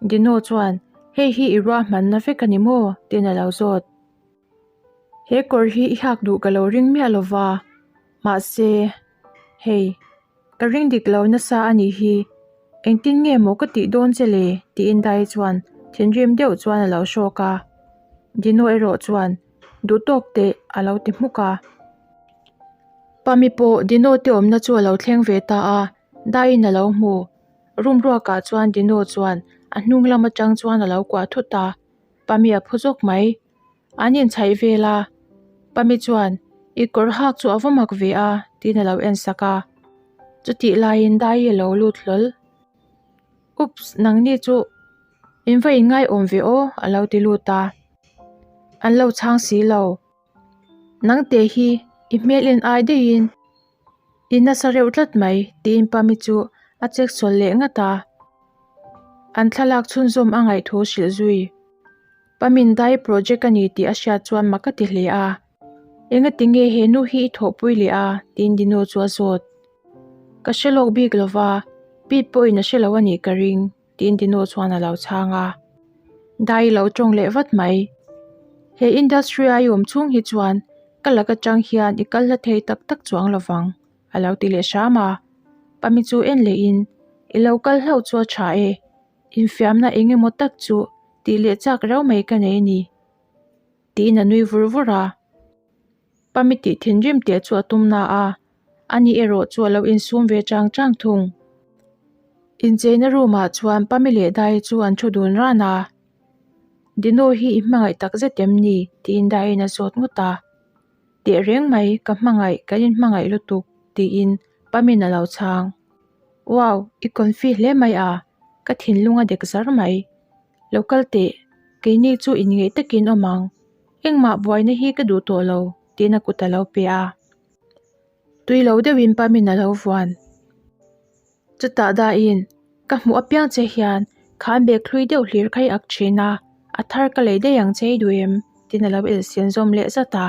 Dino chuan, Hei hi i ruahmanna vek a ni maw? tiin a lo zawt. He kawr hi i hak duh ka lo ring miah lo va, mahse, hei, ka ring dik lo nasa a nih hi. Engtin nge maw ka tih dawn che le? tiin Dai chuan thinrim deuh chuan a lo hrawk a. Dino erawh chuan, Duh tawk teh, a lo ti hmuk a. Pami pawh Dino te awmna chu a lo thleng ve ta a, Daiin a lo hmu. Room ruakah chuan Dino chuan a hnung lam atang chuan a lo kuah thut a, Pami a phu zawk mai. An inchhaih vel a, Pami chuan, I kawr hak chu a va mak ve a, tiin a lo en sak a. Chutih laiin Dai a lo lut hlawl. Oops, nangni chu in va inngaihawm ve aw, a lo ti lut a. An lo chhang si lo. Nangte hi i hmel en ai daihin i nasa reuh tlat mai, tiin Pami chu a chek sawl leh ngat a. An thlalak chhunzawm a ngaih thu hrilh zui. Pamin dai project a ni tih a hriat chuan mak a ti hle a. Engati nge he nu hi i thawhpui leh a? tiin Dino chu a zawt. Ka hre lawk bik lo va, Pete pawhin a hre lo a nih ka ring, tiin Dino chuan a lo chhang a. Dai lo tawng leh vat mai. He industry a i awm chhung hi chuan ka lak atang hian i kal hla thei tak tak chuang lo vang, a lo ti leh hram a. Pami chu en lehin, I lo kal hlauh chu a tha e, infiamna eng emaw tak chu tih leh chak reuh mai ka nei a ni, tiin a nui vur vur a. Pami tih thinrim teh chu a tum na a, ani erawh chu a lo insum ve chang chang thung. Incheina room ah chuan Pami leh Dai chu an thu dun ran a, Dino hi i hmangaih tak zet em ni? tiin Daiin a zawt ngawt a. Teh reng mai, ka hmangaih, kan inhmangaih lutuk, tiin Pami'n a lo chhang. Wow, i confi hle mai a, ka thinlung a dek zar mai. Lo kal teh, keini chu inngeih takin awm ang. Engmah buaina hi ka duh tawh lo, tiin a kut a lo pe a. Tui lo deuhin Pamin a lo vuan. Chutah dahin, Ka hmuh apiang che hian khan bag hlui deuh hlir kha i ak thin a, a thar ka lei daih ang che i duh em? tiin a lo elsian zawm leh zat a.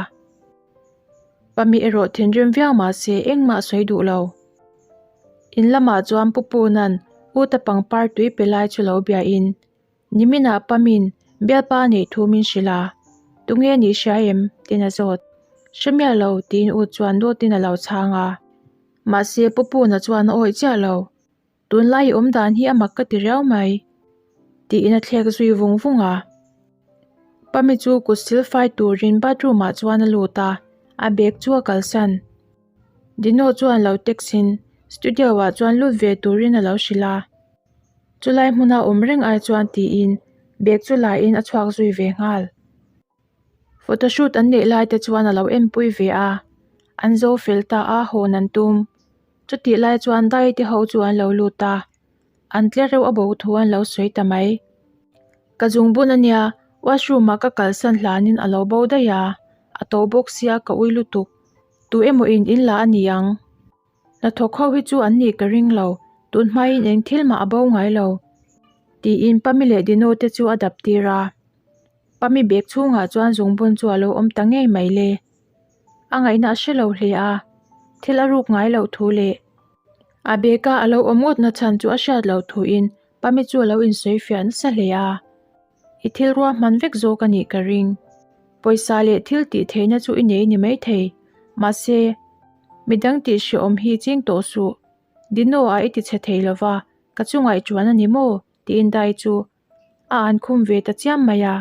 Pami erawh thinrim viau mahse engmah sawi duh lo. In lamah chuan Pu Puna'n Uta pangpar tui pe lai chu lo biain, Niminah Pamin bialpa a neih thu min hrilh a, tunge nih hria em? tiin a zawt. Hre miah lo tiin U chuan dawtin a lo chhang a. Mahse Pu Puna chuan a awih chiah lo. Tunlai i awm dan hi a mak ka ti riau mai, tiin a thlek zui vung vung a. Pami chu kut sil fai turin bathroom ah chuan a lut a, a bag chu a kalsan. Dino chuan lo text in studio ah chuan lut ve turin a lo hrilh a. Chulai hmuna awm reng ai chuan tiin bag chu la in a chhuak zui ve nghal. Photoshoot an neih lai te chuan a lo enpui ve a, an zo fel ta a hawn an tum. Chutih lai chuan dai te ho chu an lo lut a, an tle reuh a bo thu an lo sawi ta mai. Ka zungbun ania, washroom ah ka kalsan hlanin a lo bo daih a, a to bawk sia ka ui lutuk. Tu emaw in in la a ni ang. Hnathawk ho hi chu an nih ka ring lo, tun hmain eng thil mah a bo ngai lo, tiin Pami leh Dino te chu a dap tir a. Pami bag chhungah chuan zungbun chu a lo awm ta ngei mai le. A ngaihna a hre lo hle a, thil a ruk ngai loh thu leh a bag a a lo awm ngawt na chhan chu a hriat loh thuin Pami chu a lo insawi fiah nasa hle a. I thil ruahman vek zawk a nih ka ring. Pawisa leh thil tih theihna chu i nei ni maithei. Mahse, midang tih hrehawm hi ching tawh suh. Dino ah i ti chhe thei lova, ka chungah i chuan a ni maw? tiin Dai chu a an khum ve ta chiam mai a.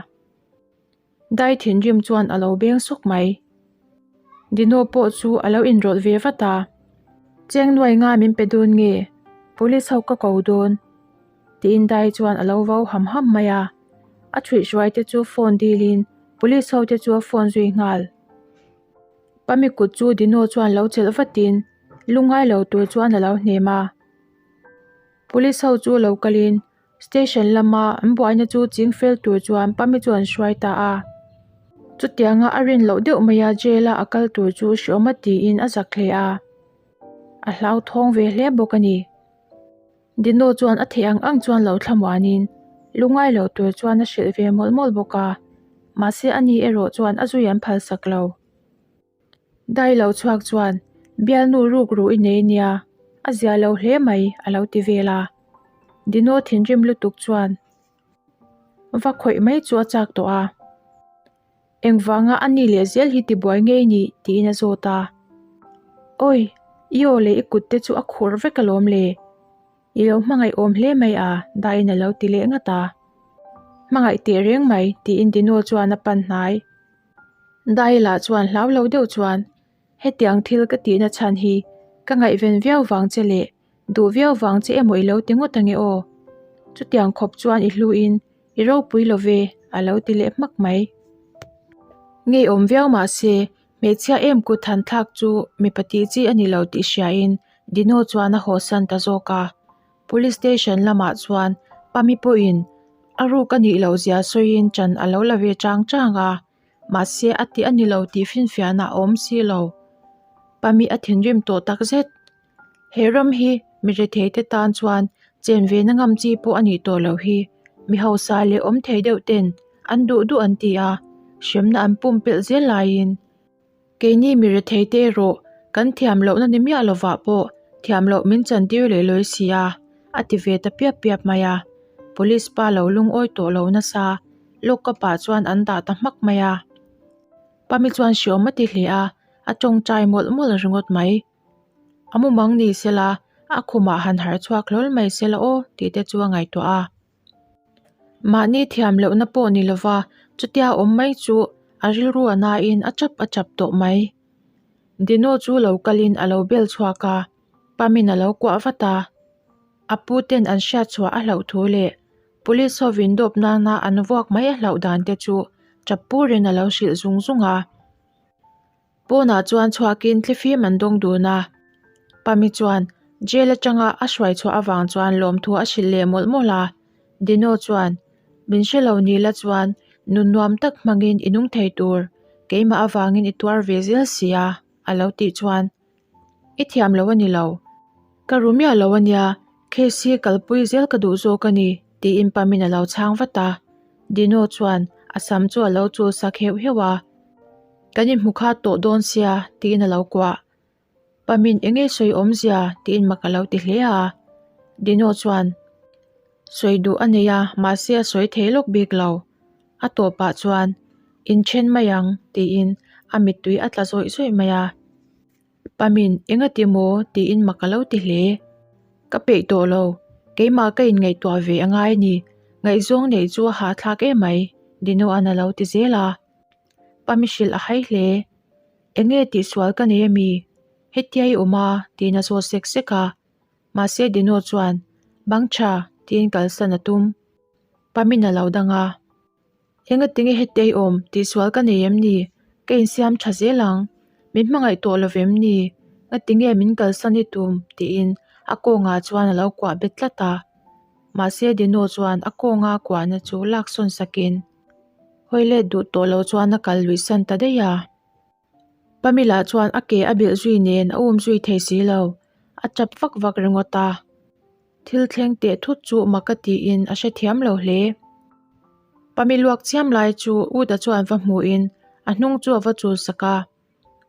Dai thinrim chuan a lo beng sawk mai. Dino pawh chu a lo inrawlh ve vat a. Cheng nuai nga min pe dawn nge? Police ho ka ko dawn. Tiin Dai chuan a lo vau ham ham mai a. A chhuihhruai te chu phone dilin police ho te chu a phone zui nghal. Pami kut chu Dino chuan lo chelh vatin lungngai lo tur chuan a lo hnem a. Police ho chu lo kalin Station lama an buaina chu ching fel tur chuan Pami chu an hruai ta a. Chutianga a rin loh deuh maia jail a a kal tur chu hreawm a tiin a zak hle a. A hlauthawng ve hle bawk a ni. Dino chuan a theih ang ang chuan lo thlamuanin lungngai lo tur chuan a hrilh ve mawlh mawlh bawk a. Mahse ani erawh chuan a zui an phalsak lo. Dai lo chhuak chuan, Bialnu ruk ruh i nei nia, a zia lo hle mai, a lo ti vel a. Dino thinrim lutuk chuan va khawih mai chu a chak tawh a. Engvanga a ni leh zel hi tibuai ngei ni? tiin a zawt a. Awi, i aw leh i kut te chu a khur vek alawm le. I lo hmangaih awm hle mai a, Daiin a lo ti leh ngat a. Hmangaih teh reng mai, tiin Dino chuan a pan hnai. Daila chuan hlau lo deuh chuan, Hetiang thil ka tihna chhan hi ka ngaihven viau vang che leh duh viau vang che emaw i lo ti ngawt ange aw. Chutiang khawp chuan i hluin i ropui lo ve, a lo ti leh hmak mai. Ngeiawm viau mah se, hmeichhia em kut han thlak chu mipa tih chi a ni lo tih hriain Dino chuan a hawsan ta zawk a. Police station lamah chuan Pami pawhin a ruk a nih loh zia sawiin ṭan a lo la ve chang chang a, mahse a tih a ni lo tih finfiahna a awm si lo. Pami a thinrim tawh tak zet. He ram hi mi rethei te tan chuan chen ve na ngam chi pawh a nih tawh loh hi. Mi hausa leh awm thei deuh ten an duh duh an ti a, hremna an pumpelh zel laiin Keini mi rethei te erawh kan thiam lohna ni miah lovah pawh thiam loh min chantir leh lawi si a, a ti ve ta piap piap mai a. Police pa lo lungawi tawh lo nasa, lock up ah chuan an dah ta hmak mai a. Pami chuan hriawm a ti hle a, a tawngtai mawlh mawlh ringawt mai. A mumang ni sela, a khumah han harh chhuak hlawl mai sela aw tih te chu a ngaihtuah a. Mahni thiam lohna pawh ni lova chutia awm mai chu a rilru a nain a chap a chap tawh mai. Dino chu lo kalin a lo bel chhuak a, Pamin a lo kuah vat a. A pu ten an hriat chhuah a hlauh thu leh Police hovin dawp nana an vuak mai a hlauh dan te chu chap purin a lo hrilh zung zung a. Pawnah chuan chhuakin thlifim an dawng dun a, Pami chuan jail atanga a hruai chhuah avang chuan lawmthu a hrilh leh mawlh mawlh a, Dino chuan, Min hre lo ni la chuan nun nuam tak hmangin i nung thei tur, keimah avangin i tuar ve zel si a, a lo tih chuan, I thiam lo a ni lo. Ka ru miah lo a nia, case hi kalpui zel ka duh zawk a ni, tiin Pamin a lo chhang vat a. Dino chuan a sam chu a lo chul sak heuh heuh a. Kan inhmu kha tawh dawn sia, tiin a lo kuah. Pamin eng nge sawi awmzia tiin mak a lo ti hle a. Dino chuan sawi duh a nei a, mahse a sawi thei lawk bik lo. A tawpah chuan, Inthen mai ang, tiin a mittui a tla zawih zawih mai a. Pamin, Enga ti maw? tiin mak a lo ti hle. Ka peih tawh lo, keimah ka inngaihtuah ve a ngai a ni. Ngaihzawng neih chu a hahthlak em mai, Dino-a'n a lo ti zel a. Pami hrilh a hai hle. Enge tihsual ka nei ami? Hetia i awm a, tiin a zawt sek sek a. Mahse Dino chuan, Bang tha, tiin kalsan a tum. Pamin a lo dang a. Engatinge hetia i awm, tihsual ka nei em ni? Ka insiam tha zel ang. Min hmangaih tawh lo vem ni? Ngatinge min kalsan i tum? tiin a kawngah chuan a lo kuah bet tlat a. Mahse Dino chuan a kawnga kuahna chu laksawn sakin hawi let duh tawh lo chuan a kal luih san ta daih a. Pamela chuan a ke a bilh zui nen a um zui thei si lo, a tap vak vak ringawt a. Thil thleng teh thut chu mak a tiin a hrethiam lo hle. Pami luak chiam lai chu Uta chuan va hmuhin a hnung chu a va chul sak a.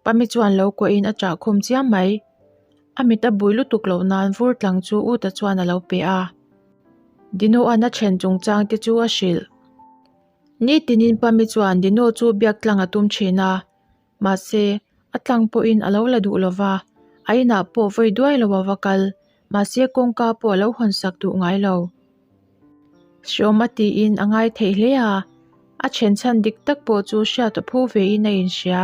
Pami chuan lo kuahin a chah khum chiam mai. A mit a bui lutuk loh nan vur tlang chu Uta chuan a lo pe a. Dino-a'n a then chungchang te chu a hrilh. Nitinin Pami chuan Dino chu biak tlang a tum thin a, mahse, a tlang pawhin a lo la duh lo va, a inah pawh vawi duai lo a va kal, mahse kawngka pawh a lo hawnsak duh ngai lo. Hreawm a tiin a ngai theih hle a, a then chhan dik tak pawh chu hriat a phu vein a inhria.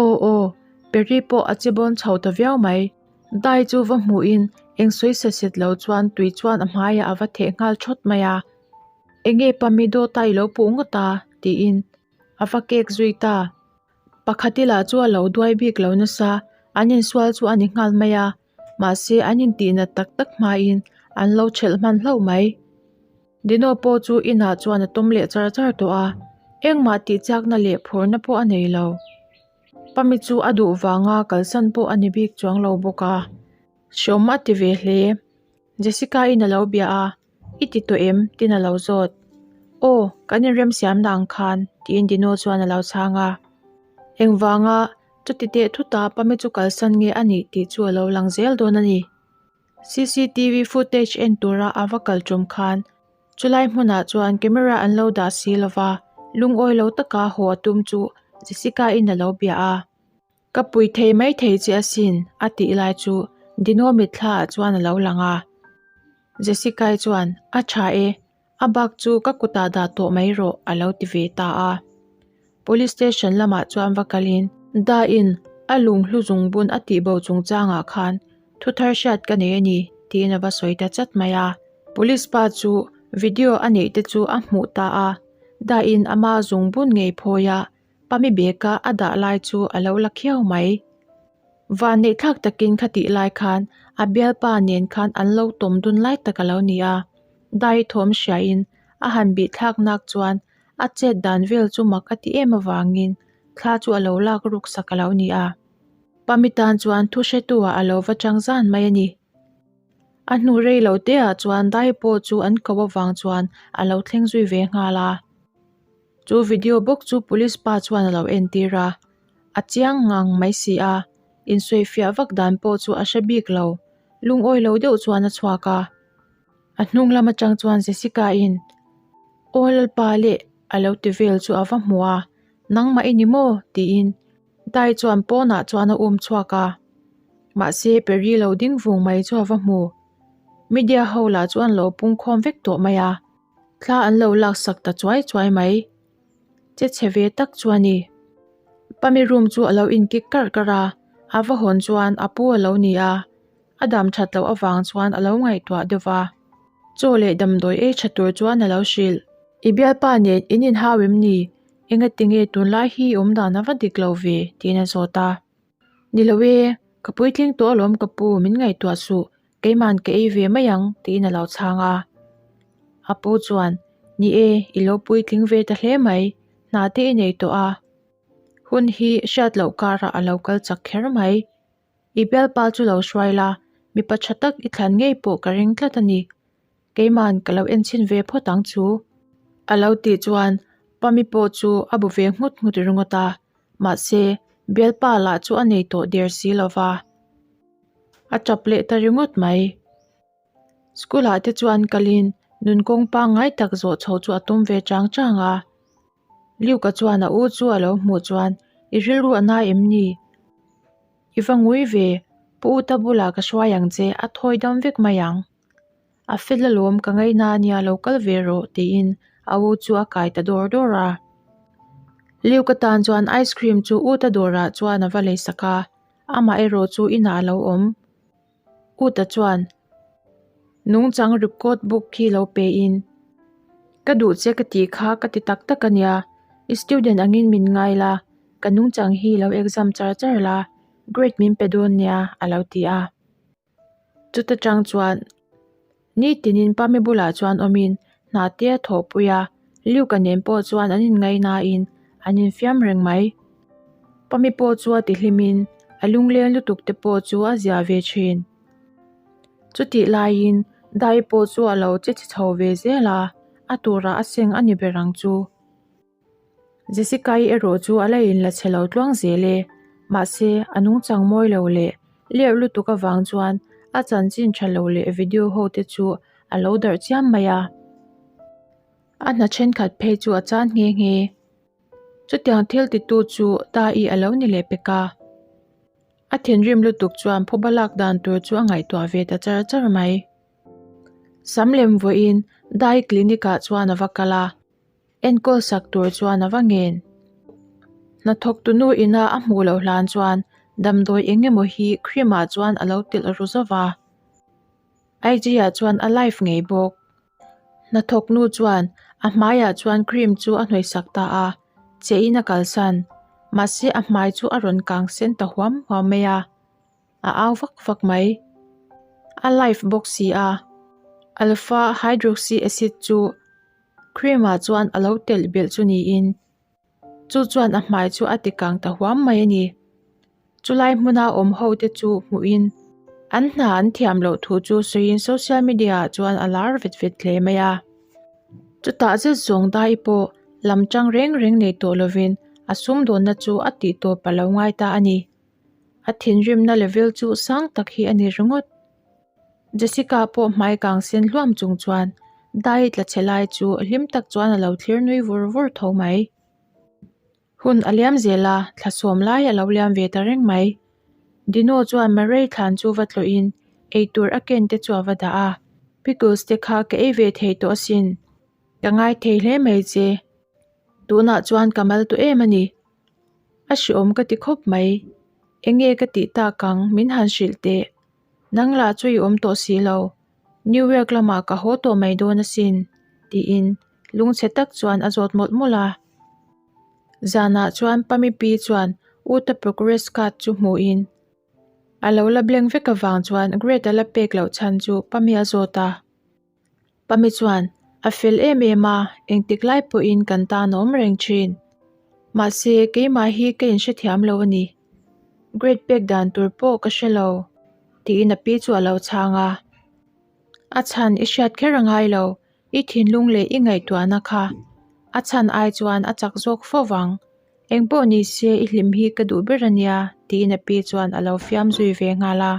Aw aw, Perry pawh a che bawn chho ta viau mai. Dai chu va hmuhin eng sawi set set lo chuan tui chuan a hmaiah a va theh nghal thawt mai a. Enge Pami dawta i lo puh ngawt a? tiin a va kek zui ta. Pakhati lah chu a lo duai bik lo nasa, an insual chu a ni nghal mai a. Mahse an intihnat tak tak hmain an lo thelh hman hlauh mai. Dino pawh chu inah chuan a tawm leh char char tawh a, engmah tihchakna leh phurna pawh a nei lo. Pami chu a duh vanga kalsan pawh a ni bik chuang lo bawk a, hreawm a ti ve hle. Jessica-in a lo bia a, I ti tawh em? Tiin a lo zawt. Aw, kan inremsiamna ang khan, tiin Dino chuan a lo chhang a. Engvanga chuti teh thuta Pami chu kalsan nge a nih tih chu a lo lang zel dawn a ni. Cctv footage en tura a va kal tum khan chulai hmunah chuan camera an lo dah si lova, lungawi lo taka haw a tum chu Jessica-in a lo bia a. Ka pui thei mai thei che asin a tih lai chu Dino mitthla ah chuan a lo lang a. Jessica-i chuan, A tha e. A bak chu ka kutah dah tawh mai rawh a lo ti ve ta a. Police station lamah chuan va kalin Dain a lunghlu zungbun a tihbo chungchangah khan thu thar hriat ka nei a ni tiin a va sawi ta chat mai a. Police pa chu video a neih te chu a hmuh ta a, Dain ama zungbun ngei phawi a, Pami bag-a a dah lai chu a lo la khiau mai. Vanneihthlak takin khatih lai khan a bialpa nen khan an lo tawm dun lai tak a lo ni a, Dai thawm hriain a han bihthlak nak chuan a chet dan vel chu mak a ti em avangin thla chu a lo lak ruk sak a lo ni a. Pami tan chuan thu hretu-ah a lo va chang zan mai a ni. A hnu rei lo teah chuan Dai pawh chu an ko avang chuan a lo thleng zui ve nghal a. Chu video bawk chu police pa chuan a lo entir a, a chiang ngang mai si a, insawifiah vak dan pawh chu a hre bik lo, lungawi lo deuh chuan a chhuak a. A hnung lam atang chuan Jessica in, Aw Lalpa leh a lo ti vel chu a va hmu a, Nangmah i ni maw? tiin Dai chuan pawnah chuan a um chhuak a, mahse Perry lo ding vung mai chu a va hmu. Media ho lah chu an lo pungkhawm vek tawh mai a. Thla an lo laksak ta chuai chuai mai. Che chhe ve tak chu a ni. Pami room chu a lo inkik karh karh a, a va hawn chuan a pu a lo ni a, a dam that loh avang chuan a lo ngaihtuah deuh va. Chaw leh damdawi ei tha tur chuan a lo hrilh. I bialpa nen in inhau em ni? Engatinge tunlai hi i awmdan a va dik lo ve? tiin a zawt a. Ni lo e, ka puitling tawh alawm ka pu min ngaihtuah suh, keiman ka ei ve mai ang tiin a lo chhang a. A pu chuan, Ni e, i lo puitling ve ta hle mai, hna te i nei tawh a. Hun hi hriat loh karah a lo kal chak kher mai. I bialpa chu lo hruai la, mipa tha tak i thlan ngei pawh ka ring tlat a ni. Keiman ka lo enchhin ve phawt ang chu. A lo tih chuan Pami pawh chu a bu ve nghut nghut ringawt a, mahse bialpa lah chu a nei tawh der si lo va. A tap leh ta ringawt mai. School ah te chuan kalin nun kawng pangngai tak zawh chho chu a tum ve chang chang a. Luke-a chuan a u chu a lo hmuh chuan i rilru a na em ni? I va ngui ve, Pu Uta bulah ka hruai ang che, a thawi dam vek mai ang. A fel alawm ka ngaihna ania lo kal ve rawh tiin a u chu a kai ta dawr dawr a. Luke-a tan chuan ice cream chu Uta dawrah chuan a va lei sak a, amah erawh chu inah a lo awm. Uta chuan nungchang record book khi lo pe in ka duh che ka tih kha ka ti tak tak ania i student angin min ngai la ka nungchang hi lo exam char char la grade min pe dawn nia a lo ti a. Chuta tang chuan nitinin Pami bulah chuan awmin hna te a thawhpui a, Luke-a nen pawh chuan an inngaihnain an infiam reng mai. Pami pawh chu a tihlimin a lungleng lutuk te pawh chu a zia ve thin. Chutih laiin Dai pawh chu a lo che chhe chho ve zel a, a turah a seng a ni ber ang chu. Jessica-i erawh chu a la inla chhe lo tluang zel e. Mahse, a nungchang mawi lo leh lerh lutuk avang chuan a chanchin tha lo leh video ho te chu a lo darh chiam mai a. A hna thenkhat phei chu a chan nghe nghe. Chutiang thil titu chu Ta'i a lo ni leh pek a. A thinrim lutuk chuan phuba lak dan tur chu a ngaihtuah ve ta char char mai. Sam lem vawiin Dai clinic ah chuan a va kal a. Enkawl sak tur chuan a va ngen. Hnathawktu nu ina a hmuh loh hlan chuan damdawi eng emaw hi cream ah chuan a lo telh ru zauh a. IG ah chuan a live ngei bawk. Hnathawk nu chuan a hmaiah chuan cream chu a hnawih sak ta a, che in a kalsan. Mahse a hmai chu a rawn kang sen ta huam huam mai a. A au vak vak mai. A live bawk si a. Alpha hydroxy acid chu cream ah chuan a lo telh belh chu niin chu chuan a hmai chu a ti kang ta huam mai a ni. Chulai hmuna awm ho te chu hmuhin an hna an thiam loh thu chu sawiin social media ah chuan a lar vet vet hle mai a. Chutah zet zawng dai pawh lam tang reng reng nei tawh lovin a sumdawnna chu a tih tawp a lo ngai ta a ni. A thinrimna level chu sang tak hi a ni ringawt. Jessica pawh hmai kang sen hluam chung chuan dai tla chhe lai chu hlim tak chuan a lo thlir nui vur vur tho mai. Hun a liam zel a, thla sawm lai a lo liam ve ta reng mai. Dino chuan Murray thlan chu va tlawhin eitur a ken te chu a va dah a, Pickles te kha ka ei ve thei tawh asin. Ka ngai thei hle mai che. Tunah chuan ka mal tawh em a ni. A hreawm ka ti khawp mai. Enge ka tih tak ang min han hrilh teh. Nang lah chu i awm tawh si lo. New York lamah ka haw tawh mai dawn asin, tiin lungchhe tak chuan a zawt mawlh mawlh a. Zanah chuan Pami pi chuan Uta progress card chu hmuhin a lo la blank vek avang chuan grade a la pek loh chhan chu Pami a zawt a. Pami chuan, A fel em em a, engtik lai pawhin kan tan a awm reng thin. Mahse, keimah hi ka inhrethiam lo a ni. Grade pek dan tur pawh ka hre lo, tiin a pi chu a lo chhang a. A chhan i hriat kher a ngai lo, i thinlung leh i ngaihtuahna kha a chhan ai chuan a chak zawk fo vang. Engpawh ni se i hlim hi ka duh ber a nia, tiin a pi chuan a lo fiam zui ve nghal a.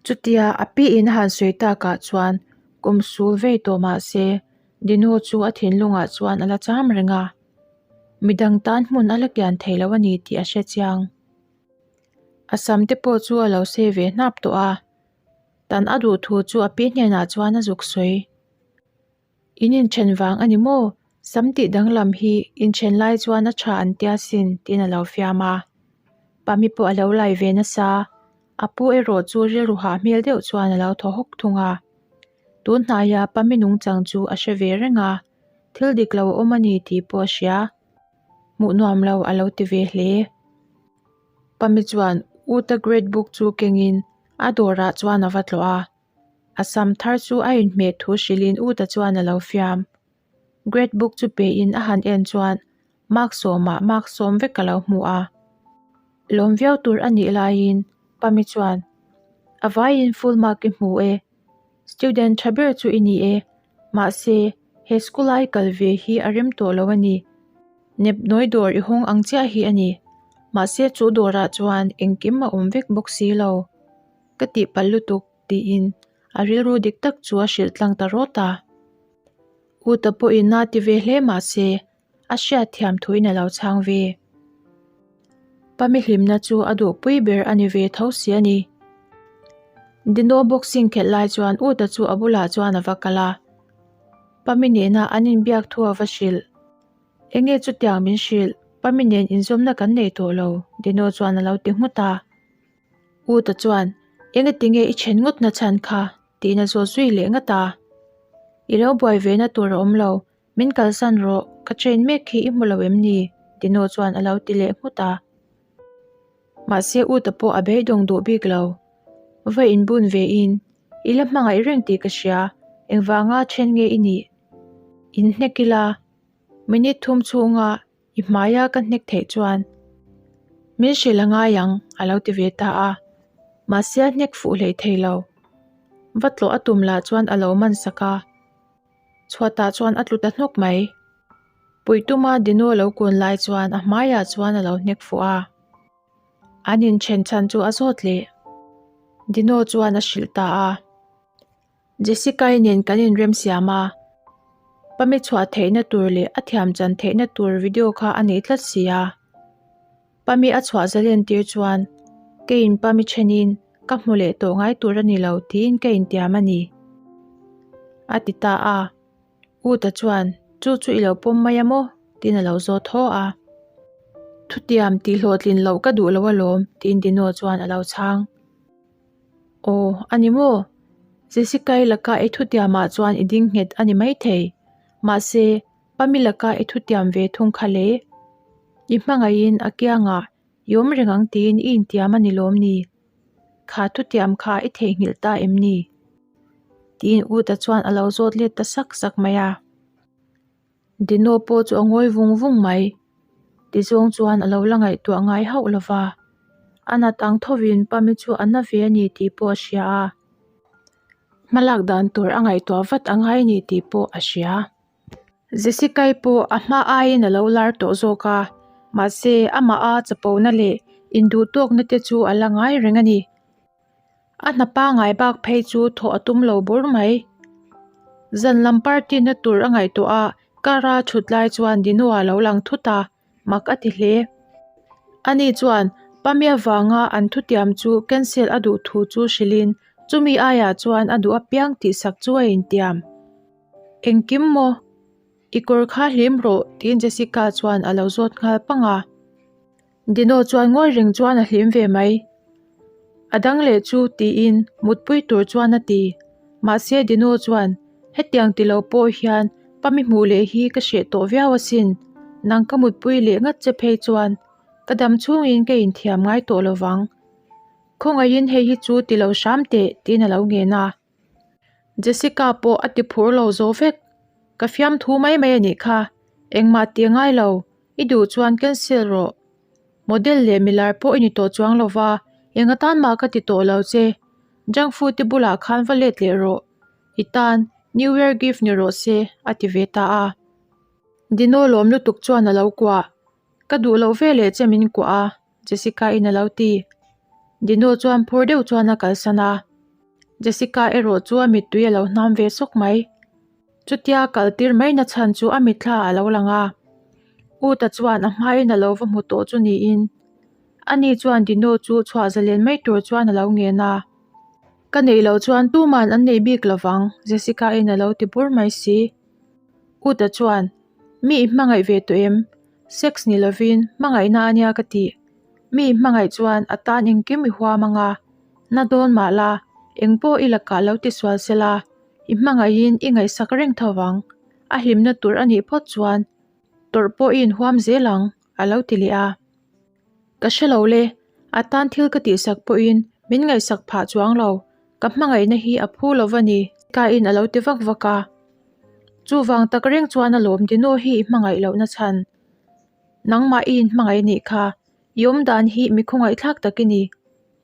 Chutia a pi in a han sawi takah chuan kum sul vei tawh mah se Dino chu a thinlungah chuan a la cham reng a, midang tan hmun a la kian thei lo a ni tih a hre chiang. A sam te pawh chu a lo sei ve hnap tawh a, tan a duh thu chu a pi hnenah chuan a zuk sawi. In inthen vang a ni maw? Sam tih danglam hi inthen lai chuan a tha an tia sin tiin a lo fiam a. Pami pawh a lo lai ve nasa. A pu erawh chu rilru hah hmel deuh chuan a lo thaw hawk thung a. Tun hnaia Pami nungchang chu a hre ve reng a, thil dik lo a awm a ni tih pawh a hria. Hmuh nuam lo a lo ti ve hle. Pami chuan Uta Great Book chu kengin a dawrah chuan a va tlawh a. A sam thar chu a inhmeh thu hrilhin Uta chuan a lo fiam. Grade book chu pein a han en chuan mark sawmah mark sawm vek a lo hmu a. Lawm viau tur a nih laiin Pami chuan, A vaiin full mark i hmu e. Student tha ber chu i ni e. Mahse, he school a i kal ve hi a rem tawh lo a ni. Nepnawi dawr i hawng ang chiah hi a ni. Mahse chu dawrah chuan engkim a awm vek bawk si lo. Ka tihpalh lutuk tiin a rilru dik tak chu a hrilh tlang ta rawt a. Uta pawhin a ti ve hle mah se a hriat thiam thuin a lo chhang ve. Pami hlimna chu a duhpui ber a ni ve tho si a ni. Dino boxing khelh lai chuan Uta chu a bulah chuan a va kal a. Pami nena an inbiak thu a va hrilh. Enge chutiang min hrilh, Pami nen inzawmna kan nei tawh lo, Dino chuan a lo ti nghut a. Uta chuan, Engatinge i then ngawt na chhan kha? tiin a zawt zui leh ngat a. I lo buai ve na tur a awm lo, min kalsan rawh, ka train mek khi i hmu lo em ni? Dino chuan a lo ti leh nghut a. Mahse Uta pawh a beidawng duh bik lo. Va inbun ve in, i la hmangaih reng tih ka hria, engvanga then nge i nih? Inhnek ila, minute thum chhunga I hmaia ka hnek theih chuan min hrilh a ngai ang a lo ti ve ta a, mahse a hnek fuh hlei thei lo. Va tlawh a tum lah chuan a lo man sak a, chhuatah chuan a tlu ta hnawk mai. Puihtuma Dino lo kun lai chuan a hmaiah chuan a lo hnek fuh a, an inthen chhan chu a zawt leh. Dino chuan a hrilh ta a. Jessica-i nen kan inremsiam a, Pami chhuah theihna tur leh a thiam chan theihna tur video kha a nei tlat si a. Pami a chhuah zalen tir chuan keiin Pami thenin ka hmu leh tawh ngai tur a ni lo tiin ka intiam a ni, a ti ta a. Uta chuan, Chu chu i lo pawm mai a maw? tiin a lo zawt thaw a. Thutiam tih hlawhtlin loh ka duh lo alawm, tiin Dino chuan a lo chhang. Aw, a ni maw? Jessica-i laka i thutiamah chuan i ding nghet a ni maithei. Mahse, Pami laka i thutiam ve thung kha le. I hmangaihin a kiangah i awm reng ang tiin i intiam a ni lawm ni? Kha thutiam kha i theihnghilh ta em ni? Tiin Uta chuan a lo zawt let ta sak sak mai a. Dino pawh chu a ngawi vung vung mai. Tizawng chuan a lo la ngaihtuah ngai hauh lo va. A nat ang thovin Pami chu a na ve a ni tih pawh a hria a. Hmalak dan tur a ngaihtuah vat a ngai a ni tih pawh a hria. Jessica-i pawh a hma aiin a lo lar tawh zawk a, mahse amaha chapona leh induhtawkna te chu a la ngai reng a ni. A hna pangngai bak phei chu thawh a tum lo bur mai. Zan lam party na tur a ngaihtuah a, car a thut lai chuan Dino a lo lang thut a, mak a ti hle. Ani chuan Pami avanga an thutiam chu cancel a duh thu chu hrilhin chumi aiah chuan a duh apiang tihsak chu a intiam. Engkim maw? I kawr kha hlim rawh tiin Jessica chuan a lo zawt nghal pang a. Dino chuan ngawi reng chuan a hlim ve mai. A dang leh chu tiin mutpui tur chuan a ti. Mahse Dino chuan hetiang ti lo pawh hian Pami hmuh leh hi ka hreh tawh viau asin. Nang ka mutpui leh ngat che phei chuan ka dam chhungin ka inthiam ngai tawh lo vang. Khawngaihin hei hi chu ti lo hram teh tiin a lo ngen a. Jessica pawh a ti phur lo zo vek. Ka fiamthu mai mai a nih kha. Engmah tih a ngai lo. I duh chuan cancel rawh. Model leh milar pawh i ni tawh chuang lo va, eng atan mah ka ti tawh lo che. Junk food te bulah khan va let leh rawh. I tan New Year gift ni rawh se, a ti ve ta a. Dino lawm lutuk chuan a lo kuah. Ka duh loh ve leh che min kuah a, Jessica in a lo ti. Dino chuan phur deuh chuan a kalsan a. Jessica erawh chu a mittui a lo hnam ve sawk mai. Chutia kal tir mai na chhan chu a mitthla a lo lang a. Uta chuan a hmain a lo va hmu tawh chu niin. Ani chuan Dino chu chhuah zalen mai tur chuan a lo ngen a. Ka neih loh chuan tuman an nei bik lovang, Jessica in a lo ti bur mai si. Uta chuan, Mi i hmangaih ve tawh em? Sex ni lovin hmangaihna a nia ka tih. Mi i hmangaih chuan a tan engkim i huam anga, na dawn mah la, engpawh i lakah lo ti sual sela, i hmangaihin i ngaihsak reng tho vang. A hlimna tur a nih phawt chuan tawrh pawh i inhuam zel ang, a lo ti leh a. Ka hre lo le, a tan thil ka tihsak pawhin min ngaihsak phah chuang lo, ka hmangaihna hi a phu lo va ni, Kain a lo ti vak vak a. Chuvang tak reng chuan a lawm Dino hi i hmangaih lohna chhan. Nangmah i inhmangaih a nih kha, i awmdan hi mi khawngaihthlak tak i ni.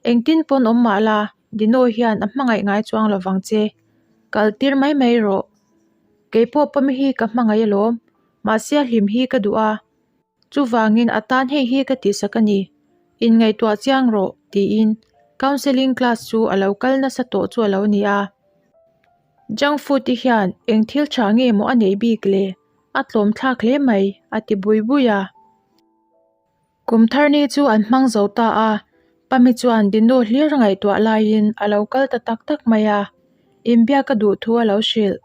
Engtin pawn awm mah la, Dino hian a hmangaih ngai chuang lo vang che. Kal tir mai mai rawh. Keipawh pawm hi ka hmangaih alawm, mahse a hlim hi ka duh a. Chuvangin a tan hei hi ka tihsak a ni, inngaihtuah chiang rawh, tiin counselling class chu a lo kal nasa tawh chu a lo ni a. Junk food te hian eng thil tha nge maw a neih bik le? A tlawm thlak hle mai, a ti bui bui a. Kum thar ni chu an hmang zo ta a, Pami chuan Dino hlir ngaihtuah laiin a lo kal ta tak tak mai a, inbiak a duh thu a lo hrilh.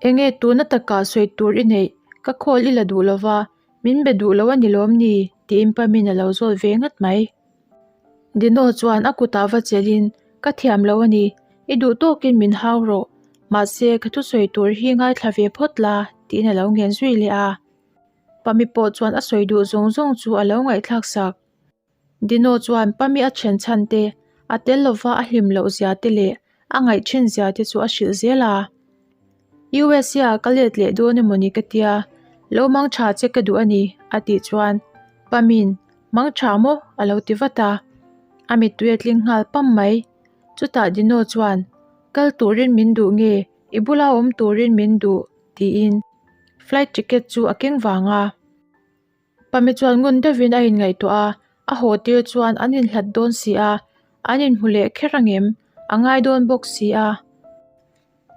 Enge tuna takah sawi tur i neih, ka call i la duh lova, min be duh lo a ni lawm ni? tiin Pamin a lo zawt ve ngat mai. Dino chuan a kutah va chelhin, Ka thiam lo a ni, i duh tawkin min hau rawh, mahse ka thusawi tur hi ngaithla ve phawt la, tiin a lo ngen zui leh a. Pami pawh chuan a sawi duh zawng zawng chu a lo ngaihthlak sak. Dino chuan Pami a then chhan te, a tel lova a hlim loh zia te leh a ngaih thin zia te chu a hrilh zel a. USA ah ka let leh dawn emaw ni ka tia, lo mang tha che ka duh a ni, a tih chuan Pami'n mang tha maw a lo ti vat a. A mittui a tling nghal pam mai. Chutah Dino chuan kal turin min duh nge, i bula awm turin min duh tiin flight ticket chu a keng vang a. Pami chuan ngun deuhin a inngaihtuah a, a haw tir chuan an inhlat dawn si a, an inhmu leh kher angem, a ngai dawn bawk si a.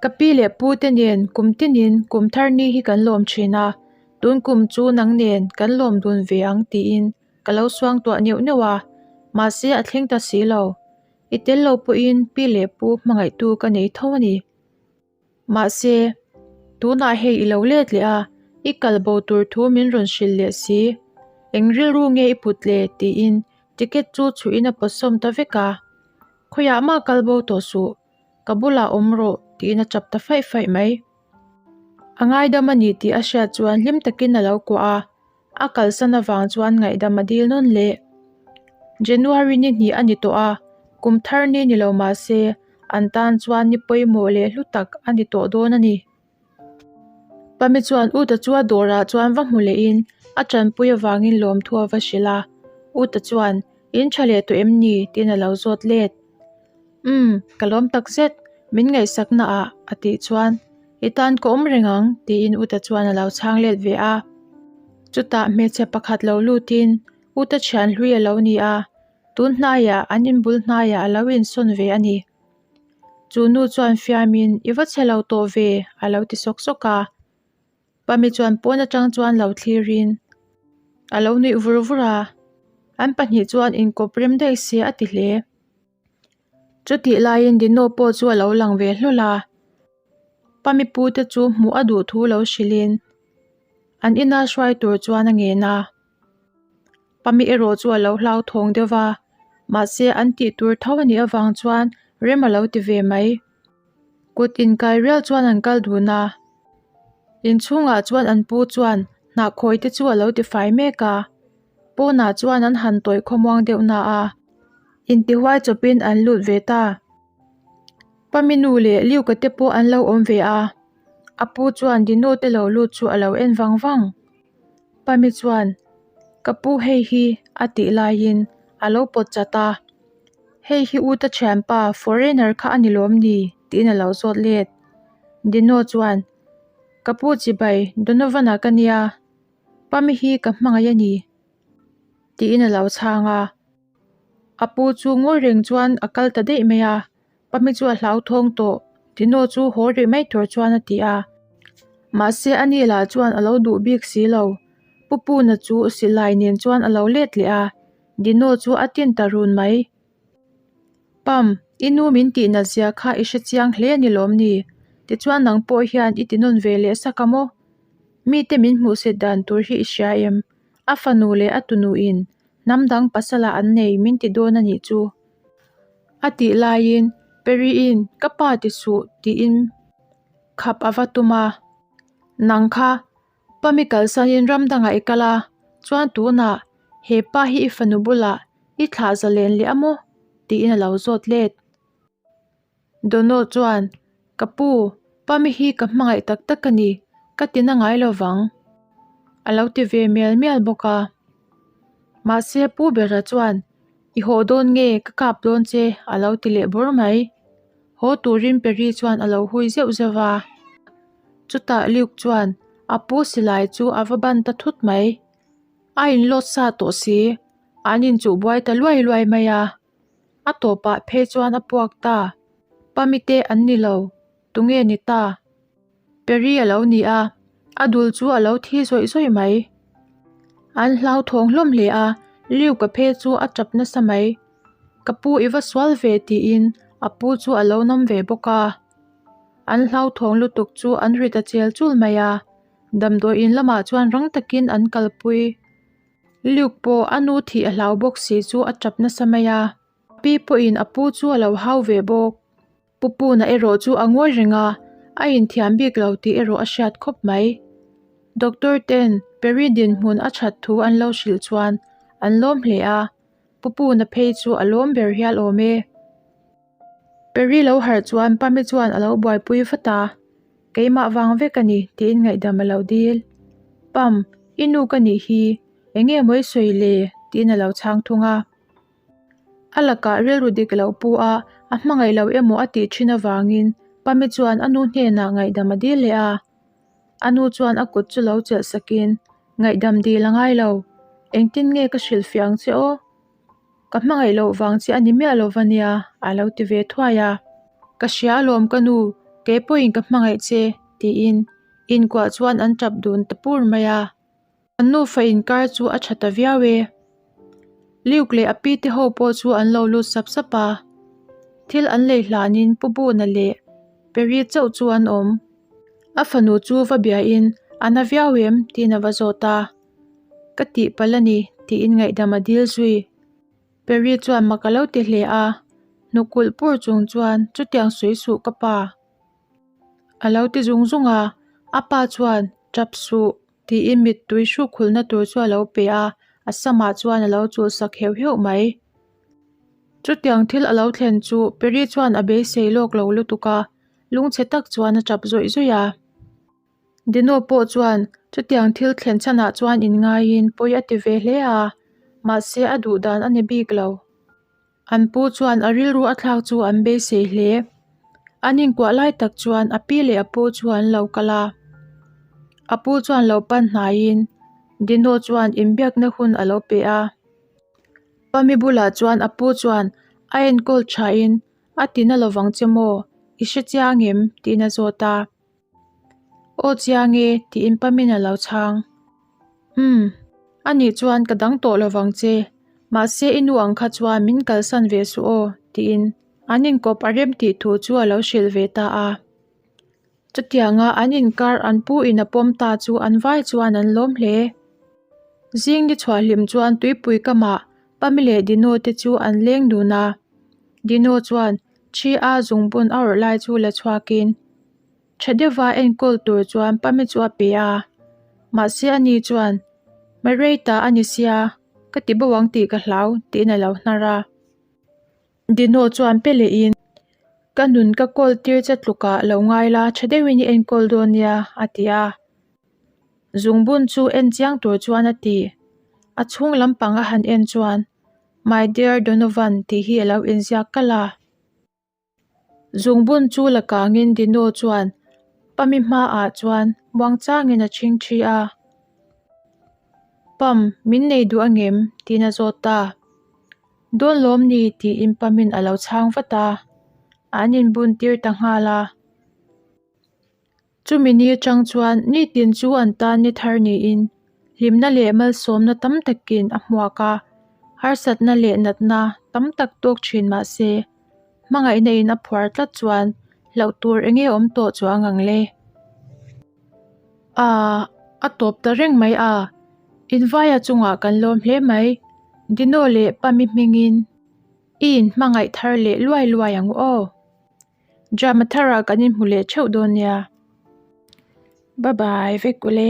Ka pi leh pu te nen kum tinin kum thar ni hi kan lawm thin a, tun kum chu nang nen kan lawm dun ve ang tiin ka lo suangtuah neuh neuh a, mahse a thleng ta si lo. I tel lo pawhin pi leh pu hmangaihtu ka nei tho a ni. Mahse, tunah hei i lo let leh a, i kal bo tur thu min rawn hrilh leh si. Eng rilru nge i put le? tiin ticket chu chhuihin a pawtsawm ta vek a. Khawiah mah kal bo tawh suh, ka bulah awm rawh tiin a chap ta faih faih mai. A ngaidam a ni tih a hriat chuan hlim takin a lo kuah a. A kalsan avang chuan ngaihdam a dil nawn leh. January ni hnih a ni tawh a, kum thar ni ni lo mah se an tan chuan ni pawimawh leh hlu tak a ni tawh dawn a ni. Pami chuan Uta chu a dawrah chuan va hmu lehin a tanpui avangin lawmthu a va hrilh a. Uta chuan, In tha leh tawh em ni? tiin a lo zawt let. Umm, ka lawm tak zet, min ngaihsak na ah a tih chuan i tan ka awm reng ang tiin Uta chuan a lo chhang let ve a. Chutah hmeichhe pakhat lo lutin Uta thian hlui a lo ni a, tun hnaiah an inbul hnaiah a lo insawn ve a ni. Chu nu chuan fiamin i va chhe lo tawh ve a lo ti sawk sawk a. Pami chuan pawn atang chuan lo thlirin a lo nuih vur vur a, an pahnih chuan inkawp rem daih se a ti hle. Chutih laiin Dino pawh chu a lo lang ve hlawl a, Pami pute chu hmuh a duh thu lo hrilhin. An ina hruai tur chuan a ngen a. Pami erawh chu a lo hlauthawng deuh va, mahse an tih tur tho a nih avang chuan rem a lo ti ve mai. Kut inkai rial chuan an kal dun a, inchhungah chuan an pu chuan hnahkhawi te chu a lo ti fai mek a, pawnah chuan an han tawih khawmuang deuh na a, intihuai chawpin an lut ve ta. Pami nu leh Liuka te pawh an lo awm ve a, a pu chuan Dino te lo lut chu a lo en vang vang. Pami chuan, Ka pu hei hi a tih laiin a lo pawt chat a, Hei hi u ta thianpa foreigner kha a ni lawm ni? tiin a lo zawt let. Dino chuan, Ka pu chibai Donovan-a ka nia, Pami hi ka hmangaih a ni tiin a lo chhang a. A pu chu ngawi reng chuan a kal ta daih mai a, Pami chu a hlauthawng tawh, Dino chu haw rih mai tur chuan a ti a. Mahse a ni lah chuan a lo duh bik si lo, Pu Puna chu silai nen chuan a lo let leh a, Dino chu a tin ta run mai. Pam, i nu min tih nat zia kha i hre chiang hle a ni lawm ni? Tichuan nang pawh hian i ti nawn ve leh sak a maw? Mite min hmuhsit dan tur hi i hria em? A fanu leh a tunuin hnam dang pasala an nei min ti dawn a nih chu. A tih laiin Perry-in ka pa ti suh tiin khap a va tum a. Nang kha pa mi kalsanin ram dangah i kal a, chuan tunah he pa hi i fanu bulah i thlah zalen leh a maw? tiin a lo zawt let. Dono chuan, Ka pu, pa mi hi ka hmangaih tak tak a ni, ka ti na ngai lo vang, a lo ti ve mial mial bawk a. Mahse pu bera chuan, I haw dawn nge, ka kap dawn che, a lo ti leh bawr mai. Haw turin Perry chuan a lo hui zeuh zeuh va. Chutah Luke chuan a pu silai chu a va ban ta thut mai. A inlawt sa tawh si, an inchuh buai ta luai luai mai a. A tawpah phei chuan a puak ta. Pamite an ni lo, tunge ni ta? Perry a lo ni a, a dul chu a lo thi zawih zawih mai. An hlauthawng hlawm hle a, Luke-a phei chu a tap nasa mai. Ka pu i va sual ve tiin a pu chu a lo nawm ve bawk a. An hlauthawng lutuk chu an ri ta chel chul mai a, damdawiin lamah chuan rang takin an kalpui. Luke pawh a nu thih a hlau bawk si chu a tap nasa mai a, a pi pawhin a pu chu a lo hau ve bawk. Pu Puna erawh chu a ngawi reng a, a inthiam bik lo tih erawh a hriat khawp mai. Doctor ten Perry dinhmun a that thu an lo hrilh chuan an lawm hle a, Pu Puna phei chu a lawm ber hial awm e. Perry lo harh chuan Pami chuan a lo buaipui vat a, Keimah vang vek a ni tiin ngaihdam a lo dil. Pam, i nu ka nih hi, eng nge maw i sawi le? tiin a lo chhang thung a. A lakah rilru dik lo pu a, a hmangaih lo emaw a tih thin avangin Pami chuan a nu hnenah ngaihdam a dil leh a. A nu chuan a kut chu lo chelh sakin, Ngaihdam dil a ngai lo, engtin nge ka hrilhfiah ang che aw? Ka hmangaih loh vang che a ni miah lo va nia, a lo ti ve thuai a. Ka hria alawm ka nu, kei pawhin ka hmangaih che, tiin inkuah chuan an tap dun ta pur mai a. An nufa inkar chu a tha ta viau e. Luke leh a pi te ho pawh chu an lo lut sap sap a. Thil an lei hlanin Pu Buna leh Perry chauh chu an awm. A fanu chu va biain a na viau em tiin a va zawt a. Ka tihpalh a ni tiin ngaihdam a dil zui. Perry chuan mak a lo ti hle a, hnukulh pur chung chuan chutiang sawi suh ka pa. A lo ti zung zung a, a pa chuan tap suh. Tiin mittui hrukhulna tur chu a lo pe a, a samah chuan a lo chulh sak heuh heuh mai. Chutiang thil a lo thlen chu Perry chuan a beisei lawk lo lutuk a, lungchhe tak chuan a tap zawih zawih a. Dino pawh chuan chutiang thil thlen chhanah chuan inngaiin pawi a ti ve hle a, mahse a duh dan a ni bik lo. An pu chuan a rilru a thlak chu an beisei hle. An inkuah lai tak chuan a pi leh a pu chu an lo kal a. A pu chuan lo pan hnaiin Dino chuan inbiakna hun a lo pe a. Pami bulah chuan a pu chuan a enkawl thain a tina lovang che maw? I hre chiang em? tiin a zawt a. Aw chiang e tiin Pamin a lo chhang. Umm, anih chuan ka dang tawh lovang che, mahse i nu ang kha chuan min kalsan ve suh aw tiin an inkawp a rem tih thu chu a lo hrilh ve ta a. Chutianga an inkar an pu in a pawm ta chu an vai chuan an lawm hle. Zing ni chhuah hlim chuan tuipui kamah Pami leh Dino te chu an leng dun a. Dino chuan thi a zungbun a awrh lai chu la chhuakin tha deuha enkawl tur chuan Pami chu a pe a. Mahse ani chuan, Marei ta a ni sia, ka ti bo ang tih ka hlau tiin a lo hnar a. Dino chuan pe lehin, Ka nun ka kawl tir che tlukah lo ngai la, tha deuhin i enkawl dawn nia, a ti a. Zungbun chu en chiang tur chuan a ti. A chhung lampang a han en chuan, My dear Donovan tih hi a lo inziak kalh a. Zungbun chu la kangin Dino chuan Pami hmaah chuan muangchangin a chhing thi a. Pam, min nei duh angem? tiin a zawt ta. Dawn lawm ni tiin Pamin a lo chhang vat a. An inbun tir ta nghal a. Chumi ni atang chuan nitin chu an tan ni thar niin hlimna leh malsawmna tam takin a hmuak a, harsatna leh natna tam tak tawk thin mah se, hmangaihna in a phuar tlat chuan hlauh tur eng nge awm tawh chuang ang le? Aaa, a tawp ta reng mai a, invaia chungah kan lawm hle mai, Dino leh Pami hmingin i inhmangaih thar leh luai luai ang aw. Drama tharah kan inhmu leh theuh dawn nia. Bye bye vek ule.